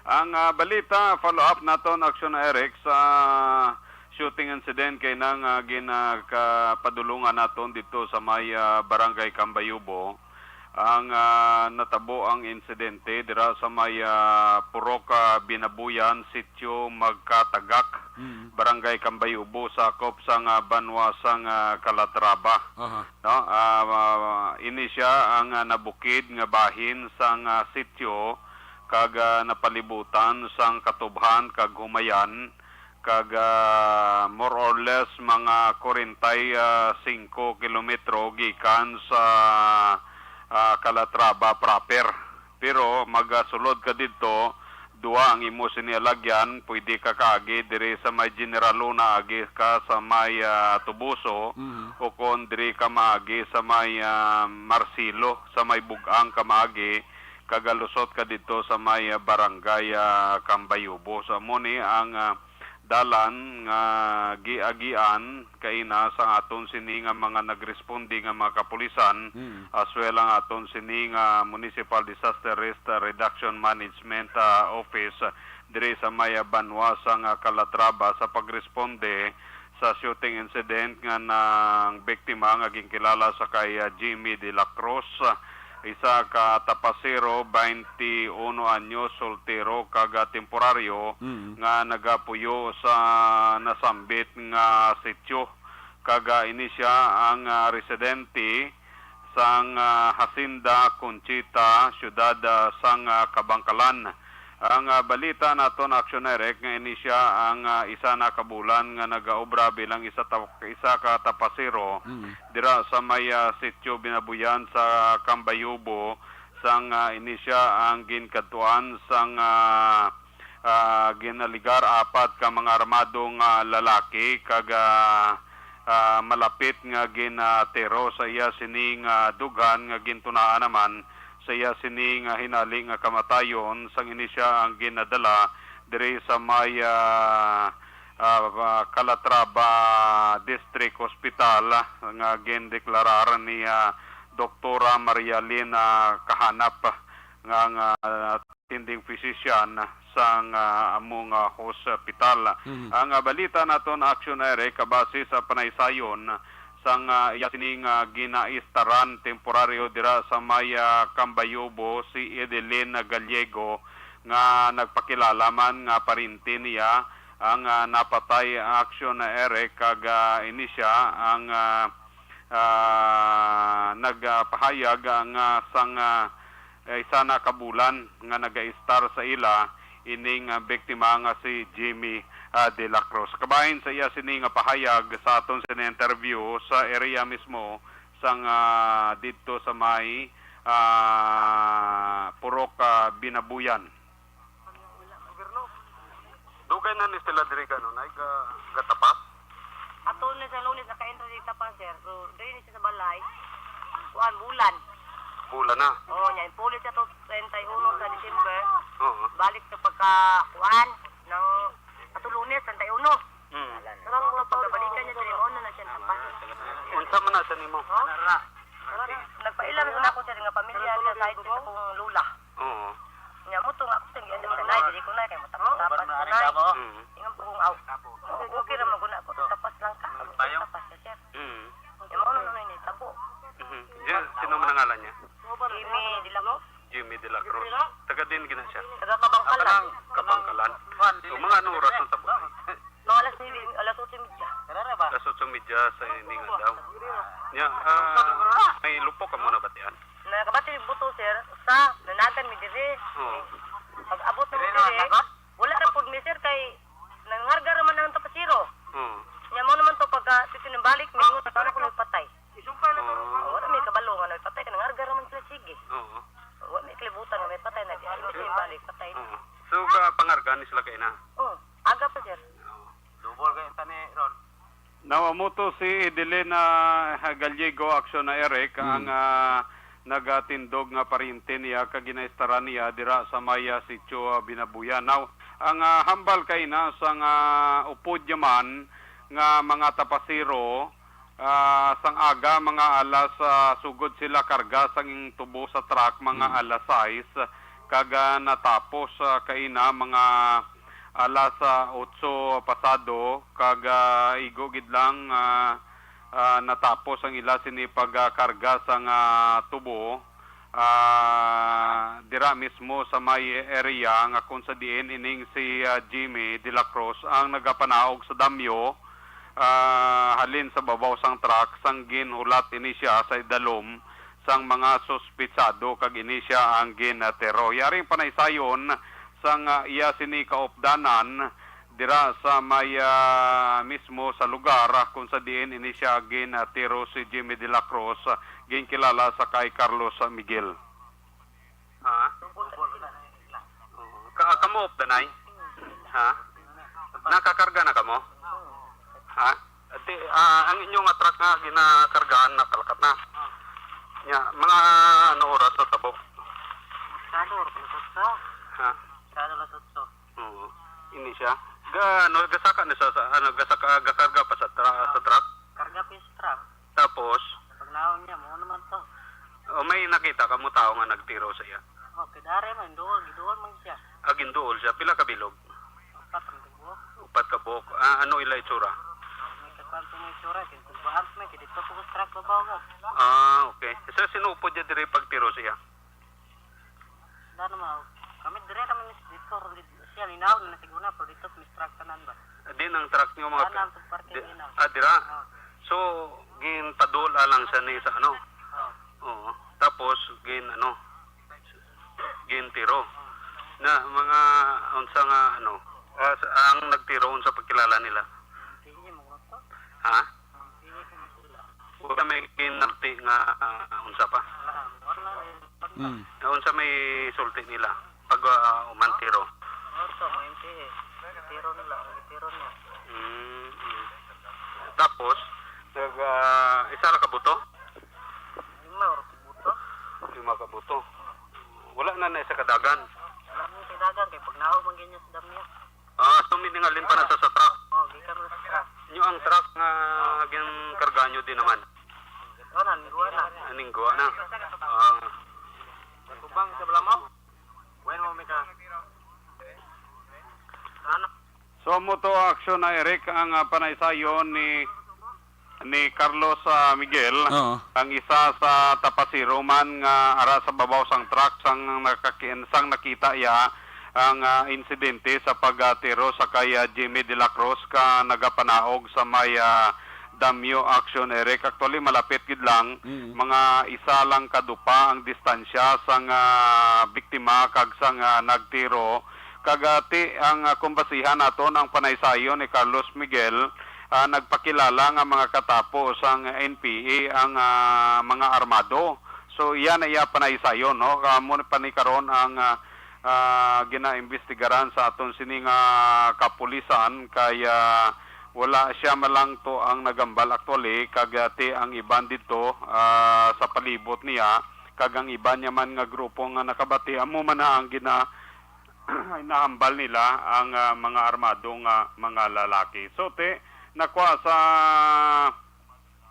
Ang, ah, balita, follow up naton, Aksyon Eric, sa shooting incident kay nang, ah, ginakapadulungan naton dito sa may, ah, Barangay Cambayubo. Ang, ah, natabo ang insidente dira sa may, ah, Purok, ah, Binabuyan, Sitio Magkatagak, Mm. Barangay Cambayubo, sakop sang, ah, banwa sang, ah, Calatrava. Aha. No? Ah, ah, ini siya ang, ah, nabukid nga bahin sang, ah, sitio kag, ah, napalibutan sang katubhan kag humayan kag, ah, more or less mga kwarenta y singko kilometro gikan sa, ah, Calatrava proper. Pero magasulod ka didto, duha ang imo sini alagyan, pwede ka kaagi diri sa may General Luna, agi ka sa may, ah, Tubuso, Mhm. o kon diri ka maagi sa may, ah, Marcelo, sa may Bug-ang ka maagi, kag galusot ka didto sa may, ah, Barangay, ah, Cambayubo. So, amo ni ang, ah, dalan nga giagian kaina sa aton sini nga mga nagresponde nga mga kapulisan, Mm. as well ang aton sini nga Municipal Disaster Risk Reduction Management, ah, Office, ah, diri sa may, ah, banwa sang, ah, Calatrava sa pagresponde sa shooting incident nga nang biktima nga ginkilala sa kay, ah, Jimmy de la Cruz, ah, Isa ka tapasero, twenty-one anyos, soltero kag, ah, temporaryo Mm. nga nagapuyo sa nasambit nga sitio, kag, ah, ini sia ang, ah, residente sang, ah, Hacienda Conchita, siyudad, ah, sang, ah, Kabankalan. Ang, ah, balita naton, Action Eric, nga ini sia ang, ah, isa na ka bulan nga nagaobra bilang isa ta-, isa ka tapasero Mm. dira sa may, ah, sitio Binabuyan sa Cambayubo, sang, ah, ini sia ang ginkadtuan sang, ah, ah, ginaligar apat ka mga armado nga lalaki kag, ah, ah, malapit nga ginatero sa iya sini nga dughan nga gintunaan naman sa iya sini nga hinali nga kamatayon, sang ini sia ang ginadala diri sa may, ah, ah, ah, Calatrava District Hospital nga gindeklarar ni, ah, Doktora Marialina Kahanap nga, nga attending physician sang, ah, amo nga hospital. Mhm. Ang, ah, balita naton, Action Eric, base sa panaysayon sang, ah, iya sini nga ginaistaran temporaryo dira sa may, ah, Cambayubo, si Edeline Gallego, nga nagpakilala man nga paryente niya ang, ah, napatay, Action Eric, kag, ah, ini sia ang, ah, ah, nagpahayag, ah, nga sang, ah, isa na ka bulan nga nagaistar sa ila ining, ah, biktima nga si Jimmy, ah, De La Cruz. Kabahin sa iya sini nga pahayag sa aton sini interview sa area mismo sang, ah, didto sa may, ah, Purok, ah, Binabuyan. Dugay na ni sila diri, gano, nay, ga-, gatapas? Ato na sa Lunes, naka-entry dito pa, sir. So, diri ni siya sa balay. Kuan, bulan. Bulan na? Oo, niya. Impulit siya to treinta y uno sa December. Oo. Balik sa pagka, kuan, ng, ato Lunes, treinta y uno. Hmm. Pero ang pagkabalikan niya, diri mo na na siya tapas. Unsa man na sa nimo? Ha? Nagpailam na ako, sir, nga pamilya sa side sa akong lola. Oo. Nya mo to nga ako sa giandam sa nay, dili ko na kay matapos-tapas ko na. Mm. Ingon po kong aw. Okay ra man guna ako, tapas lang ka. Tapas ka, sir. Mm. Nya mo na nun ni tabo. Mhm. Diyan, sino man ang ngalan niya? Jimmy de la Cruz. Jimmy de la Cruz. Taga din gina siya? Taga Kabangkalan. Kabangkalan. So, mga anong oras ang tabo? Mga alas nuebe, alas otso y media. Alas otso y media sa ining adlaw. Nya, ah, may lupok ka muna batian? Nakabati mi buto, sir. Sa nanagan mi diri. Oo. Pag-abot na mi diri, wala ra pud mi, sir, kay nangarga ra man ang tapasero. Oo. Nya mo naman to pagka titinumbalik, mingon na ko nagpatay. Oo. Wala mi kabalo nga nagpatay, kay nangarga ra man sila, sige. Oo. Wala mi kalibutan nga may patay, nag-, titinumbalik, patay na. Oo. So, ga-, pangarga ni sila kay na? Oo. Aga pa, sir. Oo. Double kay tani ron. Now, amo to si Edelina Gallego, Action na Eric, Mm. ang, ah, nagatindog nga paryente niya kag ginaistaran niya dira sa may, ah, sitio, ah, Binabuyan. Now, ang, ah, hambal kay na sang, ah, upod yaman nga mga tapasero, ah, sang aga, mga alas, ah, sugod sila karga sang tubo sa truck, mga Mm. alas sais, kag, ah, natapos, ah, kaina mga alas, ah, otso pasado, kag, ah, igo gid lang, ah, ah, natapos ang ila sini pagkarga sang, ah, tubo, ah, dira mismo sa may area nga kung sa diin ining si, ah, Jimmy de la Cruz ang nagapanaog sa damyo, ah, halin sa babaw sang truck, sang ginhulat ini siya sa idalom sang mga suspitsado, kag ini siya ang ginatero. Yaring panaysayon sang, ah, iya sini kaupdanan dira sa may, ah, mismo sa lugar, ah, kung sa diin ini siya ginatero si Jimmy de la Cruz, ah, ginkilala sa kay Carlos Miguel. Ha? Oo. Ka-, kamo of the night? Ha? Nakakarga na kamo? Ha? Ati, ah, ang inyo nga truck nga ginakargaan, napalakat na. Nya, mga ano oras na tabo? Salo, alas otso. Ha? Salo, alas otso. Oo. Ini siya. Ga, ano, gasaka ni sa, sa, ano, gasaka, gakarga pa sa tra-, sa truck? Karga pa sa truck. Tapos? Pagnaon niya, mo naman to. O, may nakita ka mo tao nga nagtiro sa iya? Okay, dare man, duol, giduol man siya. Ah, ginduol siya. Pila ka bilog? Upat ang buhok. Upat ka buhok. Ah, ano ila itsura? May kakwanto mo itsura, kaya kung Kuan, may dito ko sa truck babaw mo. Ah, okay. Sa sinupod niya diri pagtiro siya? Wala naman. Kami dire naman is dito, ron dito. Siya, linaw na natiguna, pero dito, may truck tanan ba? Din ang truck niyo, mga Wala ka-, ang pagparking di-, linaw. Ah, dira? Oh. So, ginpadula lang siya ni sa ano? Oh. Oo. Tapos, gin-, ano, gintiro. Na mga, unsa nga, ano, ah, sa, ang nagtiro, unsa pagkilala nila? Hindi mo ko to. Ha? Hindi ko sila. Wala may kinalti nga, ah, unsa pa? Wala, wala, wala. Mm. Na unsa may sulti nila pag, ah, umantiro? Oto, mga M P A. Tiro nila, ang tiro niya. Mm, mm. Tapos, nag, ah, isa ra ka buto? Lima, or buto? Lima ka buto. Wala na na isa ka dagan? Wala na sa dagan, kay pag naog man ganyan sa damya. Ah, so may ningalin pa na sa, sa truck? Oh, gikan na sa truck. Nyo ang truck nga ginkarga nyo din naman? Ano, ningguan na. Ah, ningguan na. Ah. Kubang sa Balamaw? Bueno, may ka. Ano? So, amo to aksyon na, Eric, ang, ah, panaysayon ni, ni Carlos, ah, Miguel, Oo. ang isa sa tapasiruman nga ara sa babaw sang truck sang nakakin-, sang nakita iya ang, ah, insidente sa pagtiro sa kay, ah, Jimmy de la Cruz ka nagapanaog sa may, ah, Damyo Action, Eric. Actually, malapit gid lang, Mm. mga isa lang ka dupa ang distansya sang, ah, biktima kag sang, ah, nagtiro. Kag, ah, ti ang, ah, kumbasihan naton ang panaysayon ni Carlos Miguel, ah, nagpakilala nga mga katapo sang N P A ang, ah, mga armado. So, iya na iya panaysayon, no? Amo pa ni karon ang, ah, ah, ginaimbestigaran sa aton sini nga kapulisan, kay, ah, wala siya man lang to ang nagambal actually, kag, ah, ti ang iban didto, ah, sa palibot niya, kag ang iban niya man nga grupo nga nakabati, amo man na ang gina-, nahambal nila ang, ah, mga armado nga mga lalaki. So, ti, nakuha sa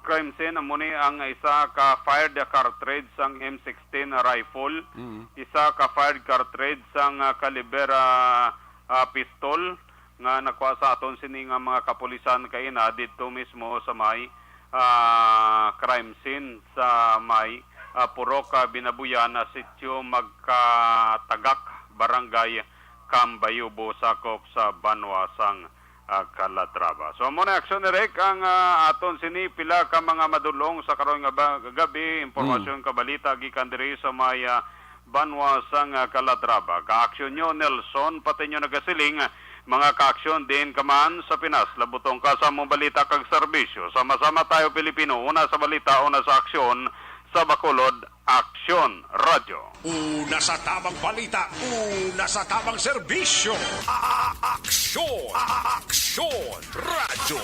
crime scene, amo ni ang isa ka fired cartridge sang M sixteen rifle, Mm. isa ka fired cartridge sang, ah, caliber, ah, ah, pistol nga nakuha sa aton sini nga mga kapulisan kaina didto mismo sa may, ah, crime scene sa may, ah, Purok, ah, Binabuyan, ah, Sitio Magkatagak, Barangay Cambayubo, sakop sa banwa sang, ah, Calatrava. So, amo na aksyon, Eric, ang, ah, aton sini pila ka mga madulong sa karon nga ba-, gabi, impormasyon Mm. ka balita gikan diri sa may, ah, banwa sang, ah, Calatrava. Kaaksyon nyo, Nelson, pati nyo nagasiling, mga kaaksyon din ka man sa Pinas. Labutong ka sa among balita kag serbisyo. Sama-sama tayo, Pilipino. Una sa balita, una sa aksyon, sa Bacolod, Aksyon Radyo. Una sa tamang balita, una sa tamang serbisyo. A-, a-, aksyon, a-, a-, aksyon Radyo.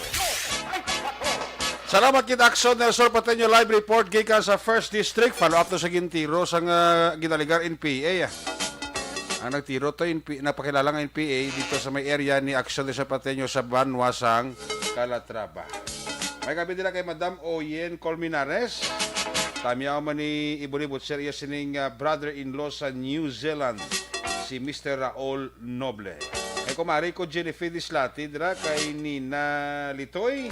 Salamat kit Aksyon Nelson Pateño, live report gikan sa First District. Follow up to sa gintiro sang, ah, ginaligar N P A, ah. Ang nagtiro to, N P-, napakilala nga N P A dito sa may area ni Aksyon Nelson Pateño sa banwa sang Calatrava. May gabi nila kay Madam Oyen Colmenares. Tamyaw man ni Ibon-Ibon, sir, iya sining, ah, brother-in-law sa New Zealand, si Mister Raul Noble. Kay kumari ko, Jennifer Dislati, dira kay Nina Litoy,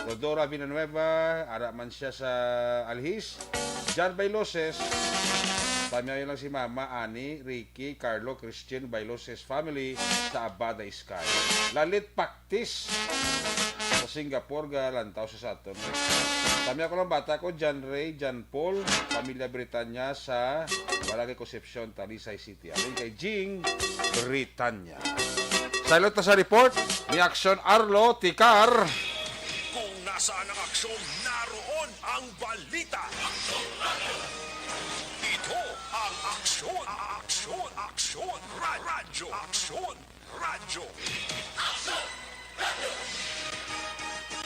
Rodora Villanueva, ara man siya sa Alhis, John Bailoses, tamyaw lang si Mama, Ani, Ricky, Carlo, Christian, Bailoses family sa Abada Sky. Lalit Paktis sa Singapore, galantaw sa saton. Tamyaw ko lang bata ko, John Ray, John Paul, pamilya Britanya sa Barangay Concepcion, Talisay City. Alin kay Jing Britanya. Salot ta sa report ni Aksyon Arlo Tikar. Kung nasaan ang aksyon, naroon ang balita. Ito ang Aksyon, Aksyon, Aksyon, Ra-, Radyo, Aksyon, Radyo.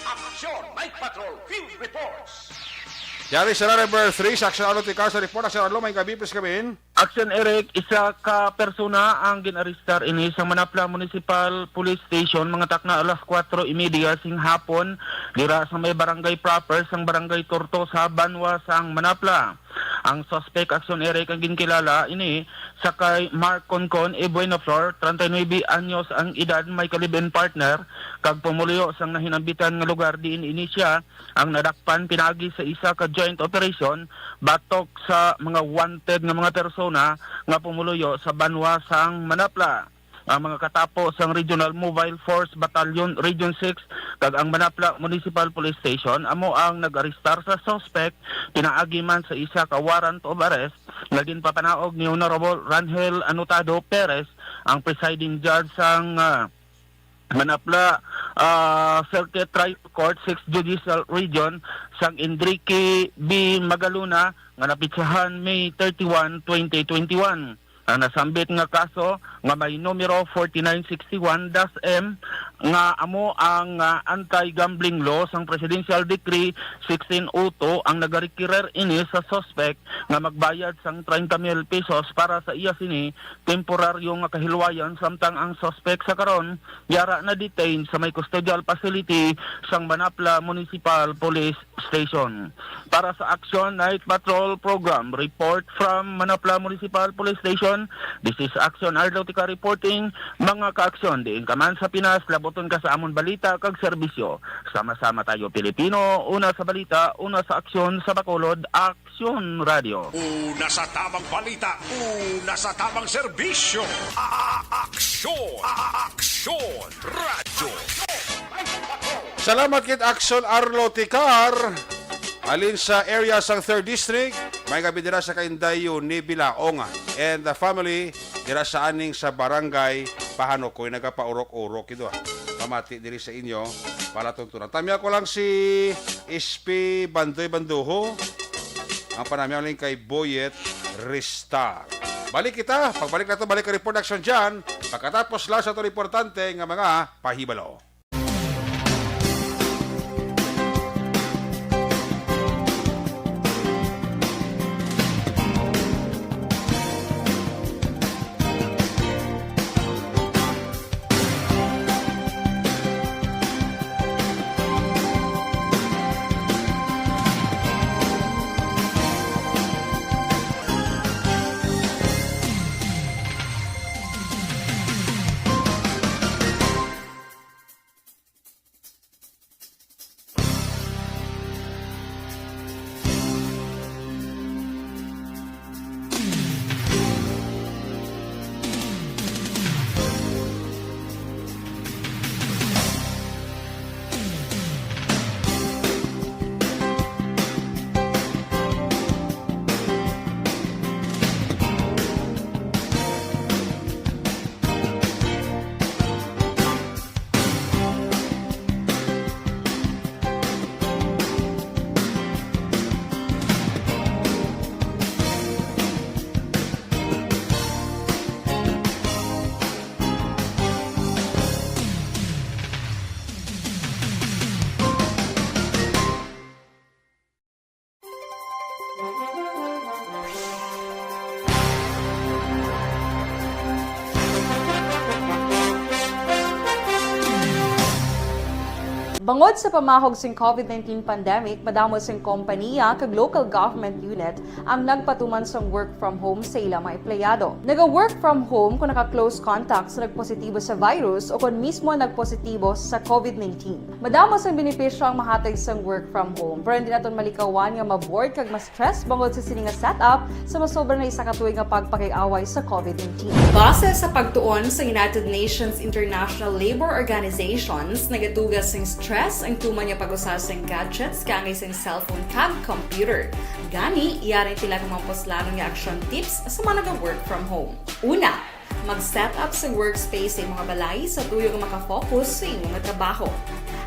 Aksyon Night Patrol Field Reports. Yari sa number three, sa Aksyon Arlo Tikar sa report. Aksyon Arlo, may gabi, please, kami. Action Eric, isa ka persona ang gin-arestar ini sa Manapla Municipal Police Station mga takna alas kuwatro y media sing hapon dira sa may barangay proper sang Barangay Tortosa, banwa sang Manapla. Ang suspect, Action Eric, ang ginkilala ini sa kay Mark Concon y Buenaflor, treinta y nuebe anyos ang edad, may ka-live-in partner, kag pumuluyo sang nahinambitan nga lugar diin ini siya ang nadakpan pinaagi sa isa ka joint operation batok sa mga wanted nga mga persona nga pumuluyo sa banwa sang Manapla. Ang mga katapo sang Regional Mobile Force Battalion Region six kag ang Manapla Municipal Police Station amo ang nag-arestar sa suspect pinaagi man sa isa ka warrant of arrest nga ginpapanaog ni Honorable Rangel Anotado Perez, ang presiding judge sang, ah, Manapla, ah, Circuit Trial Court, Sixth Judicial Region, sang Enrique B. Magalona, nga napitsahan May thirty-one, twenty twenty-one. Ang nasambit nga kaso, nga may numero forty-nine sixty-one dash M, nga amo ang, ah, anti-gambling law sang Presidential Decree sixteen oh two, ang nagarekirir ini sa suspect nga magbayad sang treinta mil pesos para sa iya sini temporaryo nga kahilwayan, samtang ang suspect sa karon yara na-detain sa may custodial facility sang Manapla Municipal Police Station. Para sa Action Night Patrol Program, report from Manapla Municipal Police Station, this is Action Arlo Tika reporting. Mga ka-aksyon, diin ka man sa Pinas, labuton ka sa amon balita kag serbisyo. Sama-sama tayo, Pilipino, una sa balita, una sa aksyon, sa Bacolod, Aksyon Radio. Una sa tamang balita, una sa tamang serbisyo. A-, a-, aksyon, a-, a-, aksyon, radyo. Salamat kit Aksyon Arlo Tikar. Halin sa area sang Third District, may gabi dira sa Kaindayo ni Bilaong and the family dira sa aning sa Barangay Pahanukoy. Nagapaurok-urok ito, ah. Pamati diri sa inyo, palatuntunan. Tamya ko lang si S P Bandoy Banduho. Ang panamyaw lang kay Boyet Ristar. Balik kita. Pagbalik na to, balik ang report action dyan. Pagkatapos lang sa to importante nga mga pahibalo. Bangod sa pamahog sing COVID nineteen pandemic, madamo sing kompanya kag local government unit ang nagpatuman sang work from home sa ila mga empleyado. Naga-work from home kon naka-close contact sa nagpositibo sa virus o kon mismo nagpositibo sa COVID nineteen. Madamo sang benepisyo ang mahatag sang work from home, pero hindi naton malikawan nga ma-bored kag ma-stress bangod sa sini nga setup sa masobra na isa ka tuig nga pagpakig-away sa COVID nineteen. Base sa pagtuon sa United Nations International Labour Organizations, nagatuga sing stress ang tuman nga pag-usa sing gadgets kaangay sing cellphone kag computer. Gani, yari sila ka mga puslanon nga action tips sa mga naga-work from home. Una, mag-set up sa workspace sa imo nga balay sa tuyo nga makafocus sa imo nga trabaho.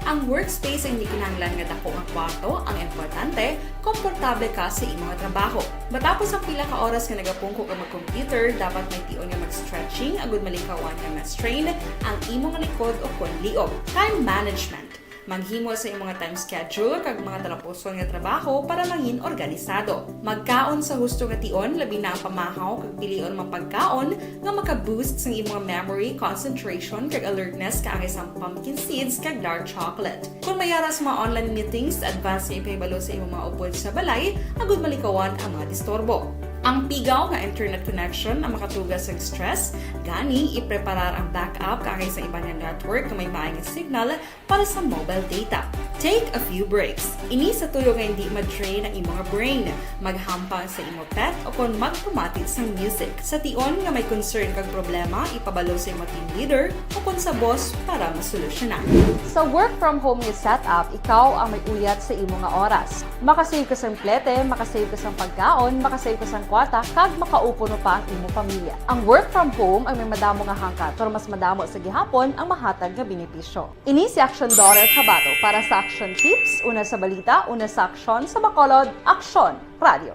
Ang workspace ang hindi kinahanglan nga dako nga kwarto, ang importante, komportable ka sa imo nga trabaho. Matapos ang pila ka oras nga nagapungko ka mag-computer, dapat may tion nga mag-stretching agud malikawan nga ma-strain ang imo nga likod o kon liog. Time management. Maghimo sa imo nga time schedule kag mga talapuson nga trabaho para mangin organisado. Magkaon sa husto nga tion, labi na ang pamahaw kag pilion mga pagkaon nga maka-boost sang imo nga memory, concentration, kag alertness, kaangay sang pumpkin seeds kag dark chocolate. Kon may ara sa mga online meetings, advance nga ipahibalo sa imo mga upod sa balay agud malikawan ang mga disturbo. Ang pigaw nga internet connection ang makatuga sa stress, gani ipreparar ang backup kaangay sa iban nga network nga may maayong signal para sa mobile data. Take a few breaks. Ini sa tuyo nga hindi ma-drain ang imo nga brain, maghampang sa imo pet o kon magpamati sang music. Sa tion nga may concern kag problema, ipabalo sa imo team leader o kon sa boss para masolusyonan. Sa work from home nga setup, ikaw ang may uyat sa imo nga oras. Makasave ka sang plete, makasave ka sang pagkaon, makasave ka sang kwarta, kag makaupo pa ang imo pamilya. Ang work from home ang may madamo nga hangkat, pero mas madamo sa gihapon ang mahatag nga benepisyo. Ini si Action Daughter Kabato para sa Action Tips, una sa balita, una sa aksyon, sa Bacolod, Aksyon Radio.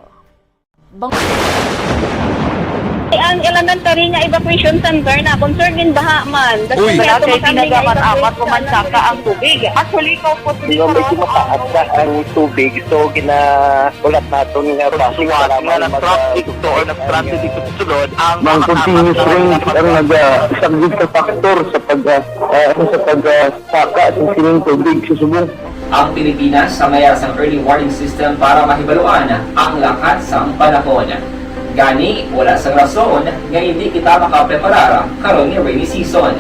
Bang- Ang elementary nga evacuation center na concern in baha man. Uy! Wala kay ginagaman amat ko man saka ang tubig. Actually, ikaw po, Di ba, medyo mataas na ang tubig, so gina-, ulat naton nga bashing, salamat nga mag- traffic, so, nag-traffic dito sa sulod, ang mga continuous rain ang nag-, ah, isang big factor sa pag, ah, ah, ano, sa pag, ah, saka sa sining tubig sa subong. Ang Pilipinas sa mayar sang early warning system para mahibaluan ang lakat sang panahon. Gani, wala sang rason nga hindi kita makapreparar karon nga rainy season.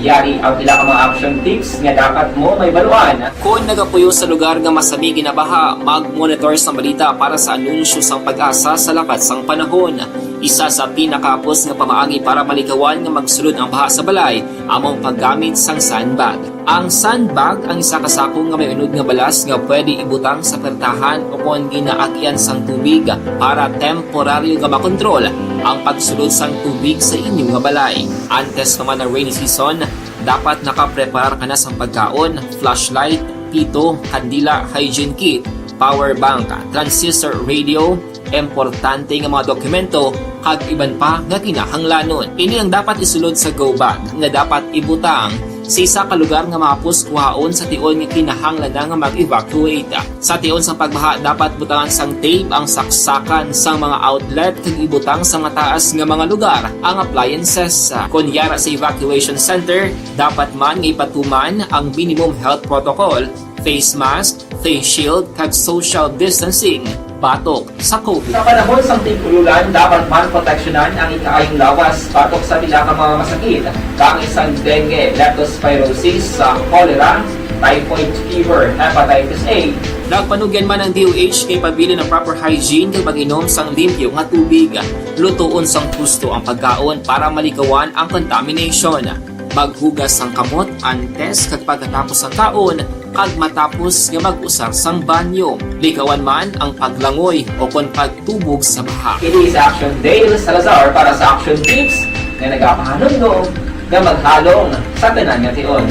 Yari ang pila ka mga action tips nga dapat mo mahibaluan. Kon nagapuyo sa lugar nga masami ginabaha, mag-monitor sang balita para sa anunsyo sang PAGASA sa lakat sang panahon. Isa sa pinakahapos nga pamaagi para malikawan nga magsulod ang baha sa balay amo ang paggamit sang sandbag. Ang sandbag ang isa ka sako nga may unod nga balas nga pwede ibutang sa pertahan o kon ginaagyan sang tubig para temporaryo nga makontrol ang pagsulod sang tubig sa inyo nga balay. Antes pa man ang rainy season, dapat nakapreparar ka na sang pagkaon, flashlight, pito, kandila, hygiene kit, power bank, transistor radio, importante nga mga dokumento, kag iban pa nga kinahanglanon. Ini ang dapat isulod sa go bag nga dapat ibutang sa isa ka lugar nga mahapos kuhaon sa tion nga kinahanglan na nga mag-evacuate. Sa tion sang pagbaha, dapat butangan sang tape ang saksakan sang mga outlet kag ibutang sa mataas nga mga lugar ang appliances. Kon yara sa evacuation center, dapat man nga ipatuman ang minimum health protocol, face mask, face shield, kag social distancing batok sa COVID. Sa panahon sang tig-ululan, dapat man proteksyonan ang ikaayong lawas batok sa pila ka mga masakit, kaangay sang dengue, leptospirosis, sa cholera, typhoid fever, hepatitis A. Nagpanugyan man ang D O H nga ipabilin ang proper hygiene kag mag-inom sang limpyo nga tubig. Lutoon sang husto ang pagkaon para malikawan ang contamination. Maghugas sang kamot antes kag pagkatapos sang kaon, kag matapos nga mag-usar sang banyo. Likawan man ang paglangoy o kon pagtubog sa baha. Ini si Action Dale Salazar para sa Action Tips nga nagapahanumdom nga maghalong sa tanan nga tion.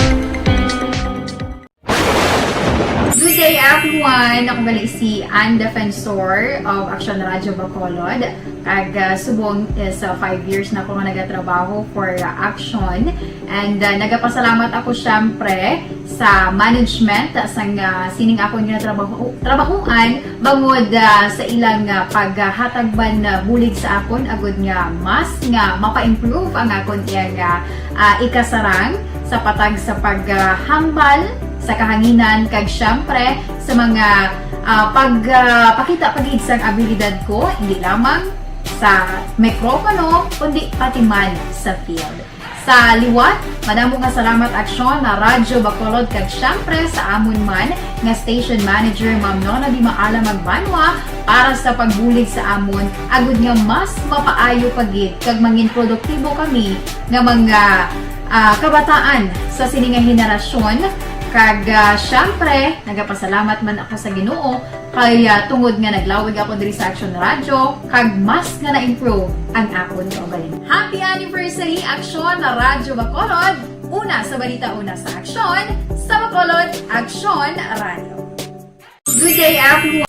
Good day, everyone! Ako gali si Ann Defensor of Action Radio Bacolod. Kag, ah, subong is, ah, five years na ako nga nagatrabaho for, ah, Action. And, ah, nagapasalamat ako, syempre, sa management, ah, sang, ah, sining akon nga trabaho, trabahuan, bangod, ah, sa ilang, ah, paghatag man, ah, bulig sa akon, agud nga mas nga mapa-improve ang akon iyang, ah, ah, ikasarang sa patag sa paghambal sa kahanginan, kag syempre sa mga, ah, pag, ah, pakita pa gid sang abilidad ko, hindi lamang sa mikropono, kundi pati man sa field. Sa liwat, madamo nga salamat, Aksyon, na Radyo Bacolod, kag syempre sa amon man nga station manager, Ma'am Nona Di Maala Magbanwa, para sa pagbulig sa amon, agud nga mas mapaayo pa gid kag mangin produktibo kami nga mga, ah, kabataan sa sini nga henerasyon. Kag, ah, syempre, nagapasalamat man ako sa Ginoo kay, ah, tungod nga naglawig ako diri sa Action Radio, kag mas nga na-improve ang akon kaugalingon. Happy anniversary, Action Radyo Bacolod! Una sa balita, una sa aksyon, sa Bacolod, Action Radio. Good day, everyone!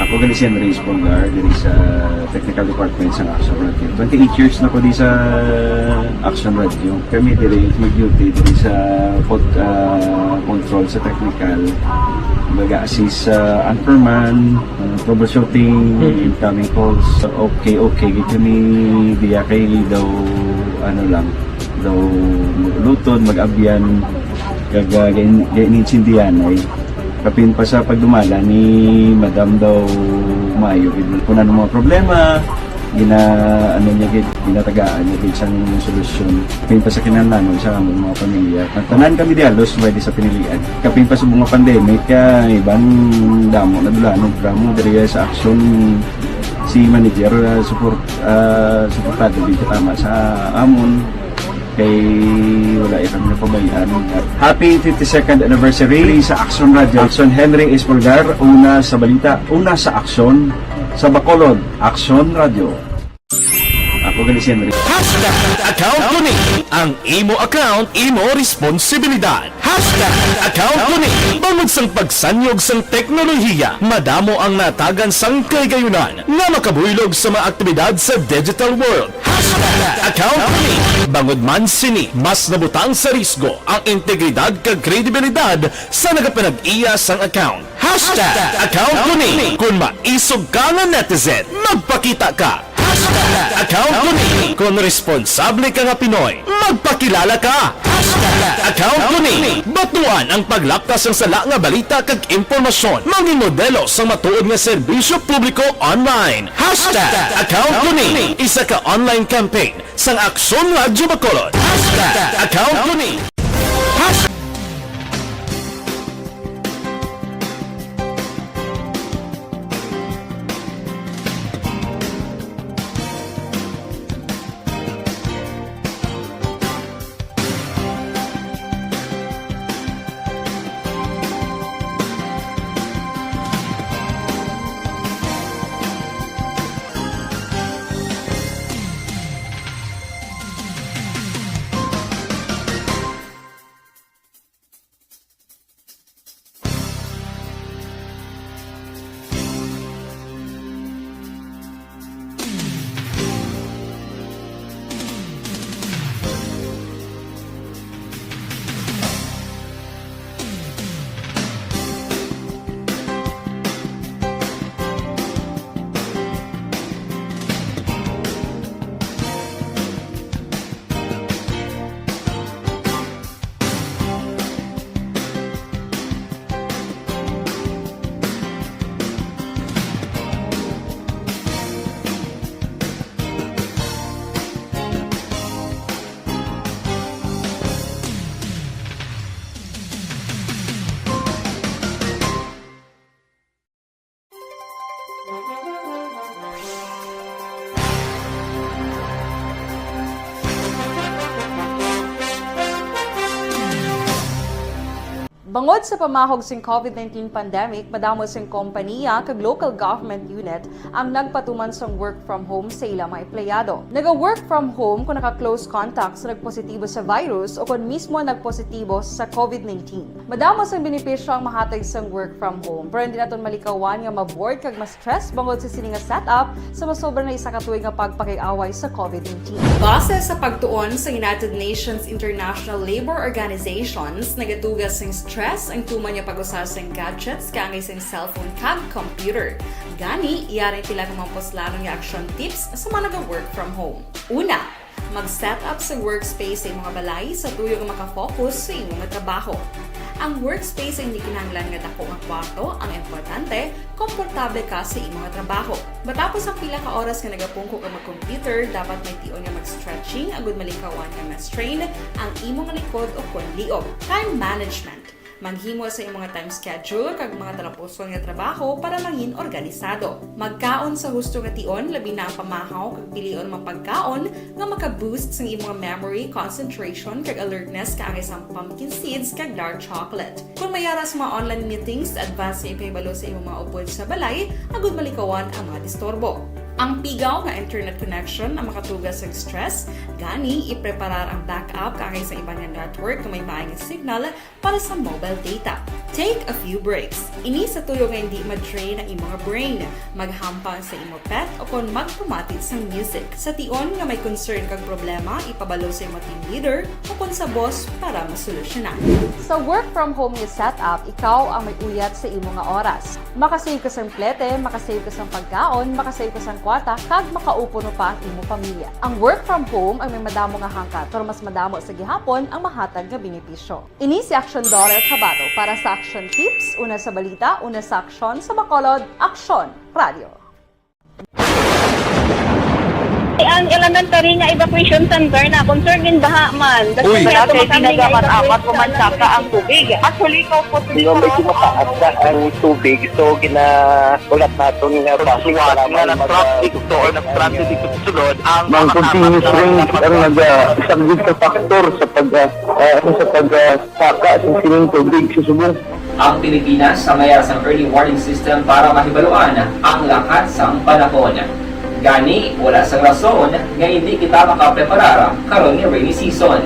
Ako gali si Andres Polgar, diri sa Technical Department sa Action Radio. Twenty-eight years na ko di sa Action Radio. Kami diri mag-duty diri sa pod-, ah, control sa technical. Baga assist sa anchorman, ah, troubleshooting, incoming calls. Okay, okay gid kami diya kay daw, ano lang, daw mag-ulutod, mag-abyan, kag, ah, gain-, gainintindihan ay. Kapin pa sa pagdumala ni Madam daw maayo gid. Kung ano mga problema, Gina-, ano niya gid, ginatagaan niya gid sang solusyon. Kapin pa sa kinahanglanon sa among mga pamilya. Ang tanan kami dialos, pwede sa pinilian. Kapin pa sa mga pandemic, ah, iban damo na dulanon, programa diri sa Action, si manager, ah, support, ah, suportado gid tama sa amon. Kay wala iya kami napabayaan. Happy fifty-second anniversary sa Action Radio. Action Henry Espolgar, una sa balita, una sa aksyon, sa Bacolod, Action Radio. Ako gali si Henry. Hashtag account ko ni. Ang imo account, imo responsibilidad. Hashtag account ko ni. Bangod sang pagsanyog sang teknolohiya, madamo ang natagan sang kahigayunan nga makabuylog sa mga aktibidad sa digital world. Hashtag account ko ni. Bangod man sini, mas nabutang sa risgo ang integridad kag kredibilidad sa nagapanag-iya sang account. Hashtag account ko ni. Kung maisog ka nga netizen, magpakita ka. Hashtag account ko ni. Kung responsable ka nga Pinoy, magpakilala ka. Hashtag account ko ni. Batuan ang paglapkas sang sala nga balita kag impormasyon. Mangin modelo sang matuod nga serbisyo publiko online. Hashtag account ko ni. Isa ka online campaign sang Aksyon Radyo Bacolod. Hashtag account ko ni. Hashtag Bangod sa pamahog sing COVID nineteen pandemic, madamo sing kompaniya kag local government unit ang nagpatuman sang work from home sa ila mga empleyado. Naga-work from home kon naka-close contact sa nagpositibo sa virus o kon mismo nagpositibo sa COVID nineteen. Madamo sang benepisyo ang mahatag sang work from home, pero hindi naton malikawan nga ma-bored kag ma-stress bangod sa sini nga setup sa masobra na isa ka tuig nga pagpakig-away sa COVID nineteen. Base sa pagtuon sa United Nations International Labor Organizations, nagatuga sing stress ang tuman nga pag-usa sing gadgets kaangay sing cellphone kag computer. Gani, yari ang pila ka mga puslanon nga action tips sa mga naga-work from home. Una, mag-set up sa workspace sa imong balay sa tuyo nga maka-focus sa imong trabaho. Ang workspace ay hindi kinahanglan nga dako nga kwarto, ang importante, komportable ka sa imong trabaho. Matapos ang pila ka oras nga nagapungko ka mag-computer, dapat may tion nga mag-stretching agud malikawan nga ma-strain ang imong likod o kon liog. Time management. Maghimo sa imong time schedule kag mga talapuson nga trabaho para mangin organisado. Magkaon sa husto nga tion, labi na ang pamahaw, kag pilion ang mga pagkaon nga maka-boost sang imong memory, concentration, kag alertness, kaangay sang pumpkin seeds kag dark chocolate. Kung may ara sa mga online meetings, advance nga ipahibalo sa imong mga upod sa balay agud malikawan ang mga disturbo. Ang pigaw nga internet connection ang makatuga sa stress, gani ipreparar ang backup kaangay sa iban nga network nga may maayong signal para sa mobile data. Take a few breaks. Ini sa tuyo nga hindi ma-drain ang imong brain. Maghampang sa imo pet o kon magpamati sang music. Sa tion nga may concern kag problema, ipabalo sa imo team leader o kon sa boss para masolusyonan. Sa work from home nga setup, ikaw ang may uyat sa imo nga oras. Makasave ka sang plete, makasave ka sang pagkaon, makasave ka sang kwarta, kag makaupo pa ang imo pamilya. Ang work from home ang may madamo nga hangkat, pero mas madamo sa gihapon ang mahatag nga benepisyo. Ini si Action Daughter Chavado para sa Action Tips, una sa balita, una sa aksyon, sa Bacolod, Action Radio. Ang elementary nga evacuation center na concern in baha man. That's Uy. why Wala kay tumakami nga ginagamit-amat evacuation ko man saka ang tubig. Actually, ikaw po, Di ba, medyo mataas na ang tubig, so ginaulat naton nga Pagsuwat nga nag-traffic to or nag-transit dito sa sulod, ang Ang mga continuous kasama rain ang naga-, isa gid sa factor sa pag, ah, ah, ano, sa pag, ah, saka sa sining tubig sa subong. Ang Pilipinas sa may ara sang early warning system para mahibaluan ang lakat sang panahon. Gani, wala sang rason nga indi kita makapreparar karon nga rainy season.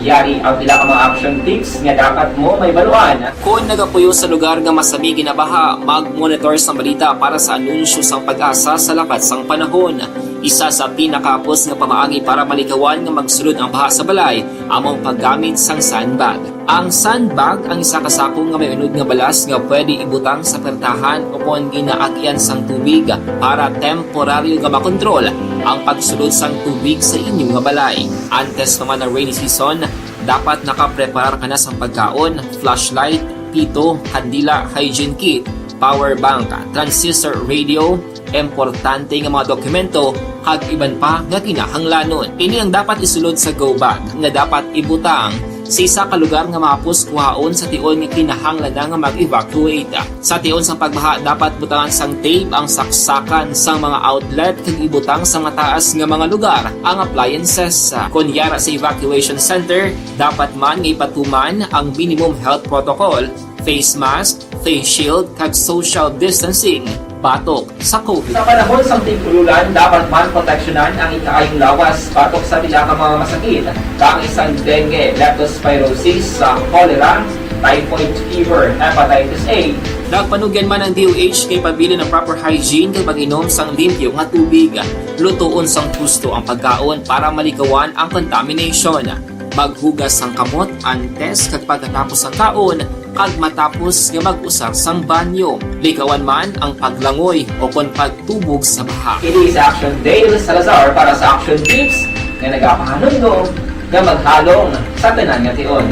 Yari ang pila ka mga action tips nga dapat mo mahibaluan. Kon nagapuyo sa lugar nga masami ginabaha, mag-monitor sang balita para sa anunsyo sang PAGASA sa lakat sang panahon. Isa sa pinakahapos nga pamaagi para malikawan nga magsulod ang baha sa balay amo ang paggamit sang sandbag. Ang sandbag ang isa ka sako nga may unod nga balas nga pwede ibutang sa pertahan o kon ginaagian sang tubig para temporaryo nga makontrol ang pagsulod sang tubig sa inyo nga balay. Antes pa man ang rainy season, dapat nakapreparar ka na sang pagkaon, flashlight, pito, kandila, hygiene kit, power bank, transistor radio, importante nga mga dokumento, kag iban pa nga kinahanglanon. Ini ang dapat isulod sa go bag nga dapat ibutang sa isa ka lugar nga mahapos kuhaon sa tion nga kinahanglan na nga mag-evacuate. Sa tion sang pagbaha, dapat butangan sang tape ang saksakan sang mga outlet kag ibutang sa mataas nga mga lugar ang appliances. Kon yara sa evacuation center, dapat man nga ipatuman ang minimum health protocol, face mask, face shield, kag social distancing batok sa COVID. Sa panahon sang tig-ulan, dapat man proteksyonan ang ikaayong lawas batok sa pila ka mga masakit, kaangay sang dengue, leptospirosis, sa cholera, typhoid fever, hepatitis A. Nagpanugyan man ang D O H nga ipabilin ang proper hygiene kag pag-inom sang limpyo nga tubig, lutoon sang husto ang pagkaon para malikawan ang contamination. Maghugas sang kamot antes kag pagkatapos sang kaon, kag matapos nga mag-usar sang banyo. Likawan man ang paglangoy o kon pagtubog sa baha. Ini si Action Dale Salazar para sa Action Tips nga nagapahanumdom nga maghalong sa tanan nga tion.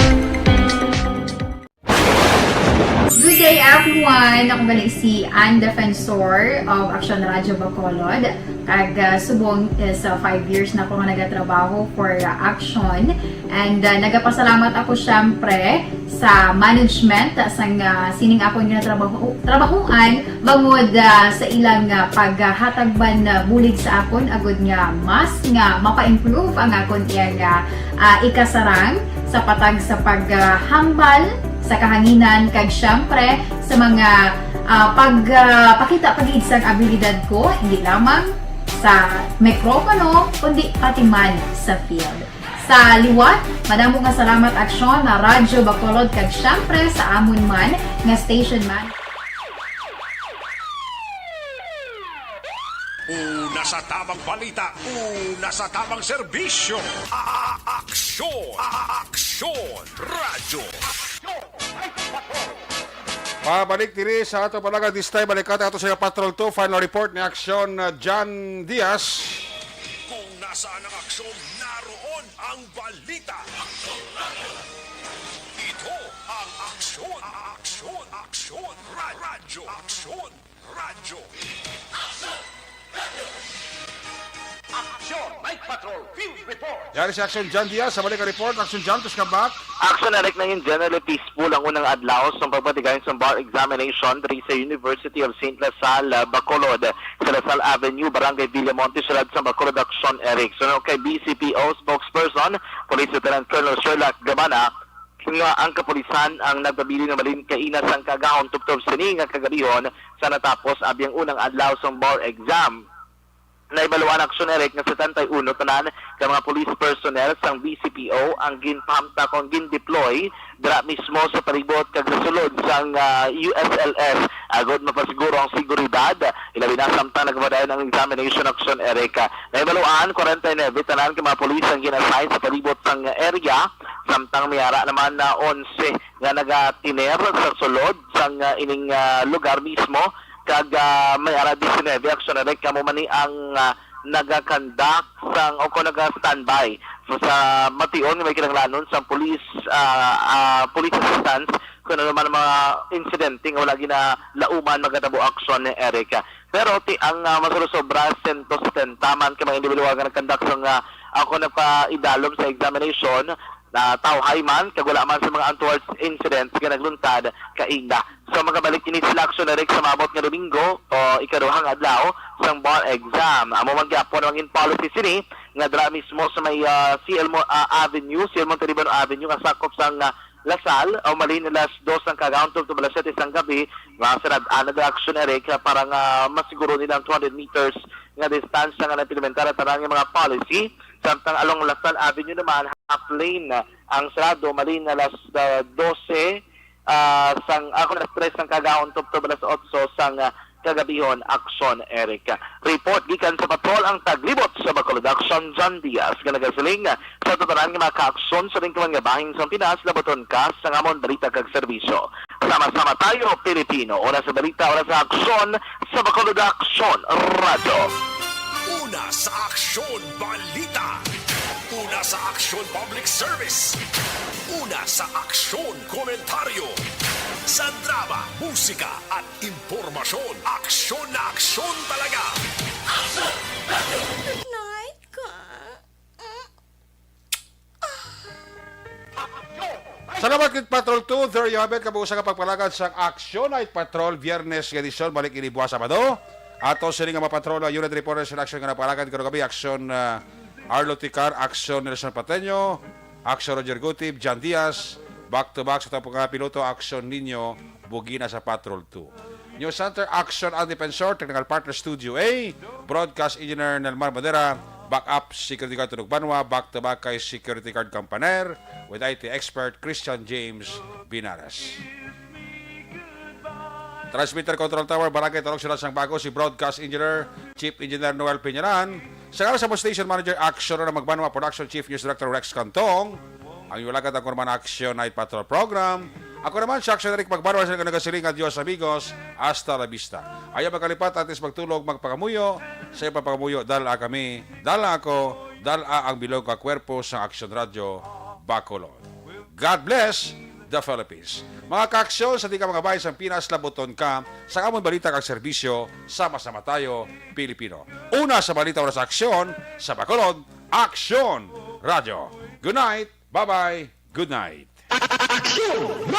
Good day, everyone! Ako gali si Ann Defensor of Action Radyo Bacolod. Kag, ah, subong is, ah, five years na ako nga nagatrabaho for, ah, Action. And, ah, nagapasalamat ako, syempre, sa management, ah, sang, ah, sining akon nga trabaho, trabahuan, bangod, ah, sa ilang, ah, paghatag man, ah, bulig sa akon, agud nga mas nga mapa-improve ang akon iyang, ah, ah, ikasarang sa patag sa paghambal sa kahanginan, kag, syempre, sa mga, ah, pag, ah, pakita pa gid sang abilidad ko, hindi lamang sa mikropono, kundi pati man sa field. Sa liwat, madamo nga salamat, Aksyon, na Radyo Bacolod, kag, syempre, sa amon man nga station man. Una sa tamang balita, una sa tamang serbisyo. A-, a-, aksyon, a-, a-, aksyon, radyo. Pabalik diri sa ato palaga this time, balik ka ato sa Patrol two, final report ni Aksyon, uh, John Diaz. Kung nasaan ang aksyon, naroon ang balita. Ito ang aksyon, aksyon, aksyon, ra-, radyo, aksyon. Radyo. Action Night Patrol Field Report. Yari si Action John Diaz sa balik nga report. Action John, tus ka back. Action Eric, nangin generally peaceful ang unang adlaw sa pagpatigayon sa bar examination diri sa University of Saint La Salle, Bacolod, sa La Salle Avenue, Barangay Villamonte, siyudad sa Bacolod. Action Eric. Suno kay B C P O spokesperson, Police Lieutenant Colonel Sherlock Gabana, nga ang kapulisan ang nagpabilin nga malin kaina sang kaagahon tubtob sini nga kagabihon sa natapos abi ang unang adlaw sang bar exam. Nahibaluan, Action Eric, nga setenta y uno tanan ka mga police personnel sang B C P O ang ginpahamtak o ang gindeploy dira mismo sa palibot kag sa sulod sang, ah, U S L S agod mapasiguro ang seguridad, ilabi na samtang nagapadayon ang examination, Action Eric. Nahibaluan, kwarenta y nuebe tanan ka mga police ang gin-assign sa palibot sang area, samtang may ara naman na onse nga nagatiner sa sulod sang, ah, ining, ah, lugar mismo, kag, ah, may ara diecinuebe, Action Eric, kamo man ni ang, ah, nagakandak sang o kon naga-standby sa, sa mation nga may kinahanglanon sang police, ah, ah, police assistance kung ano man ang mga insidente nga wala ginalauman magatabo, Action Eric. Pero ti ang, ah, masulosobra, sento setenta man ka mga individual nga nagkandak sang, ah, ako nagpaidalom sa examination, na tawhay man kag wala man sa mga untoward incidents nga nagluntad kaina. So, magabalik ini sila aksyon, Eric, sa maabot nga Domingo o ikaduhang adlaw sang bar exam. Amo man gyapon ang in policy sini nga dira mismo sa may, ah, C L Mo-, ah, Avenue, C L Montalibano Avenue, nga sakop sang, ah, Lasal, o malin alas dos ang kagahon tubtob alas siyete sang gabi, masarad-an na ang aksyon, Eric, para nga masiguro nila ang two hundred meters nga distansya nga naimplementar ang tanan nga mga policy. Samtang along Lasal Avenue naman, half lane ang sarado, malin alas, ah, dose, ah, sang, ako, alas tres sang kagahon tubtob alas otso sang, ah, kagabihon, aksyon, Eric. Report gikan sa patrol ang taglibot sa Bacolod Action, John Diaz, nga nagasiling, sa tanan nga mga kaaksyon sa lingkuran nga bahin sa Pinas, labuton ka sang amon balita kag serbisyo. Sama-sama tayo, Pilipino. Una sa balita, una sa aksyon, sa Bacolod Action Radyo. Una sa aksyon, balita. Una sa aksyon, public service. Una sa aksyon, komentaryo. Sa drama, musika, at impormasyon, aksyon na aksyon talaga. Good night ka. Salamat kay Patrol two. There you have it. Kabuusan nga pagpalakad sa Action Night Patrol, Biyernes nga edisyon. Balik ini buwas Sabado. Ato sini nga mga patrol, uh, unit reporters in action nga napalakad karong gabi. Action, uh, Arlo Ticar, Action Nelson Pateño, Action Roger Gutib, John Diaz, back to back sa tapos nga piloto, Action Nino Bugina sa Patrol two. News Center, Action Ang Defensor, Technical Partner Studio A, Broadcast Engineer Nelmar Madera, Backup Security Guard Tunog Banwa, back to back kay Security Guard Campaner, with I T expert Christian James Binares. Transmitter Control Tower, Barangay Tarong, Siyudad sang Bago, si Broadcast Engineer, Chief Engineer Noel Peñaran. Sa ngalan sa among Station Manager, Action na Magbanwa, Production Chief News Director Rex Cantong. Ang iwalagat ang Kurman Action Night Patrol Program. Ako naman si Action Eric Magbanwa, sa nagasiling nga Dios amigos, hasta la vista. Ayaw magkalipat, antes magtulog, magpangamuyo. Sa iyang pagpangamuyo, dala kami, dala ako, dala ang bilog nga kwerpo sa Action Radio Bacolod. God bless the Philippines. Mga kaaksyon sa tika mga bahay sang Pinas, labuton ka sa amon balita kag serbisyo, sama-sama tayo, Pilipino. Una sa balita, una sa aksyon, sa Bacolod, Aksyon Radio. Good night, bye-bye, good night. Aksyon!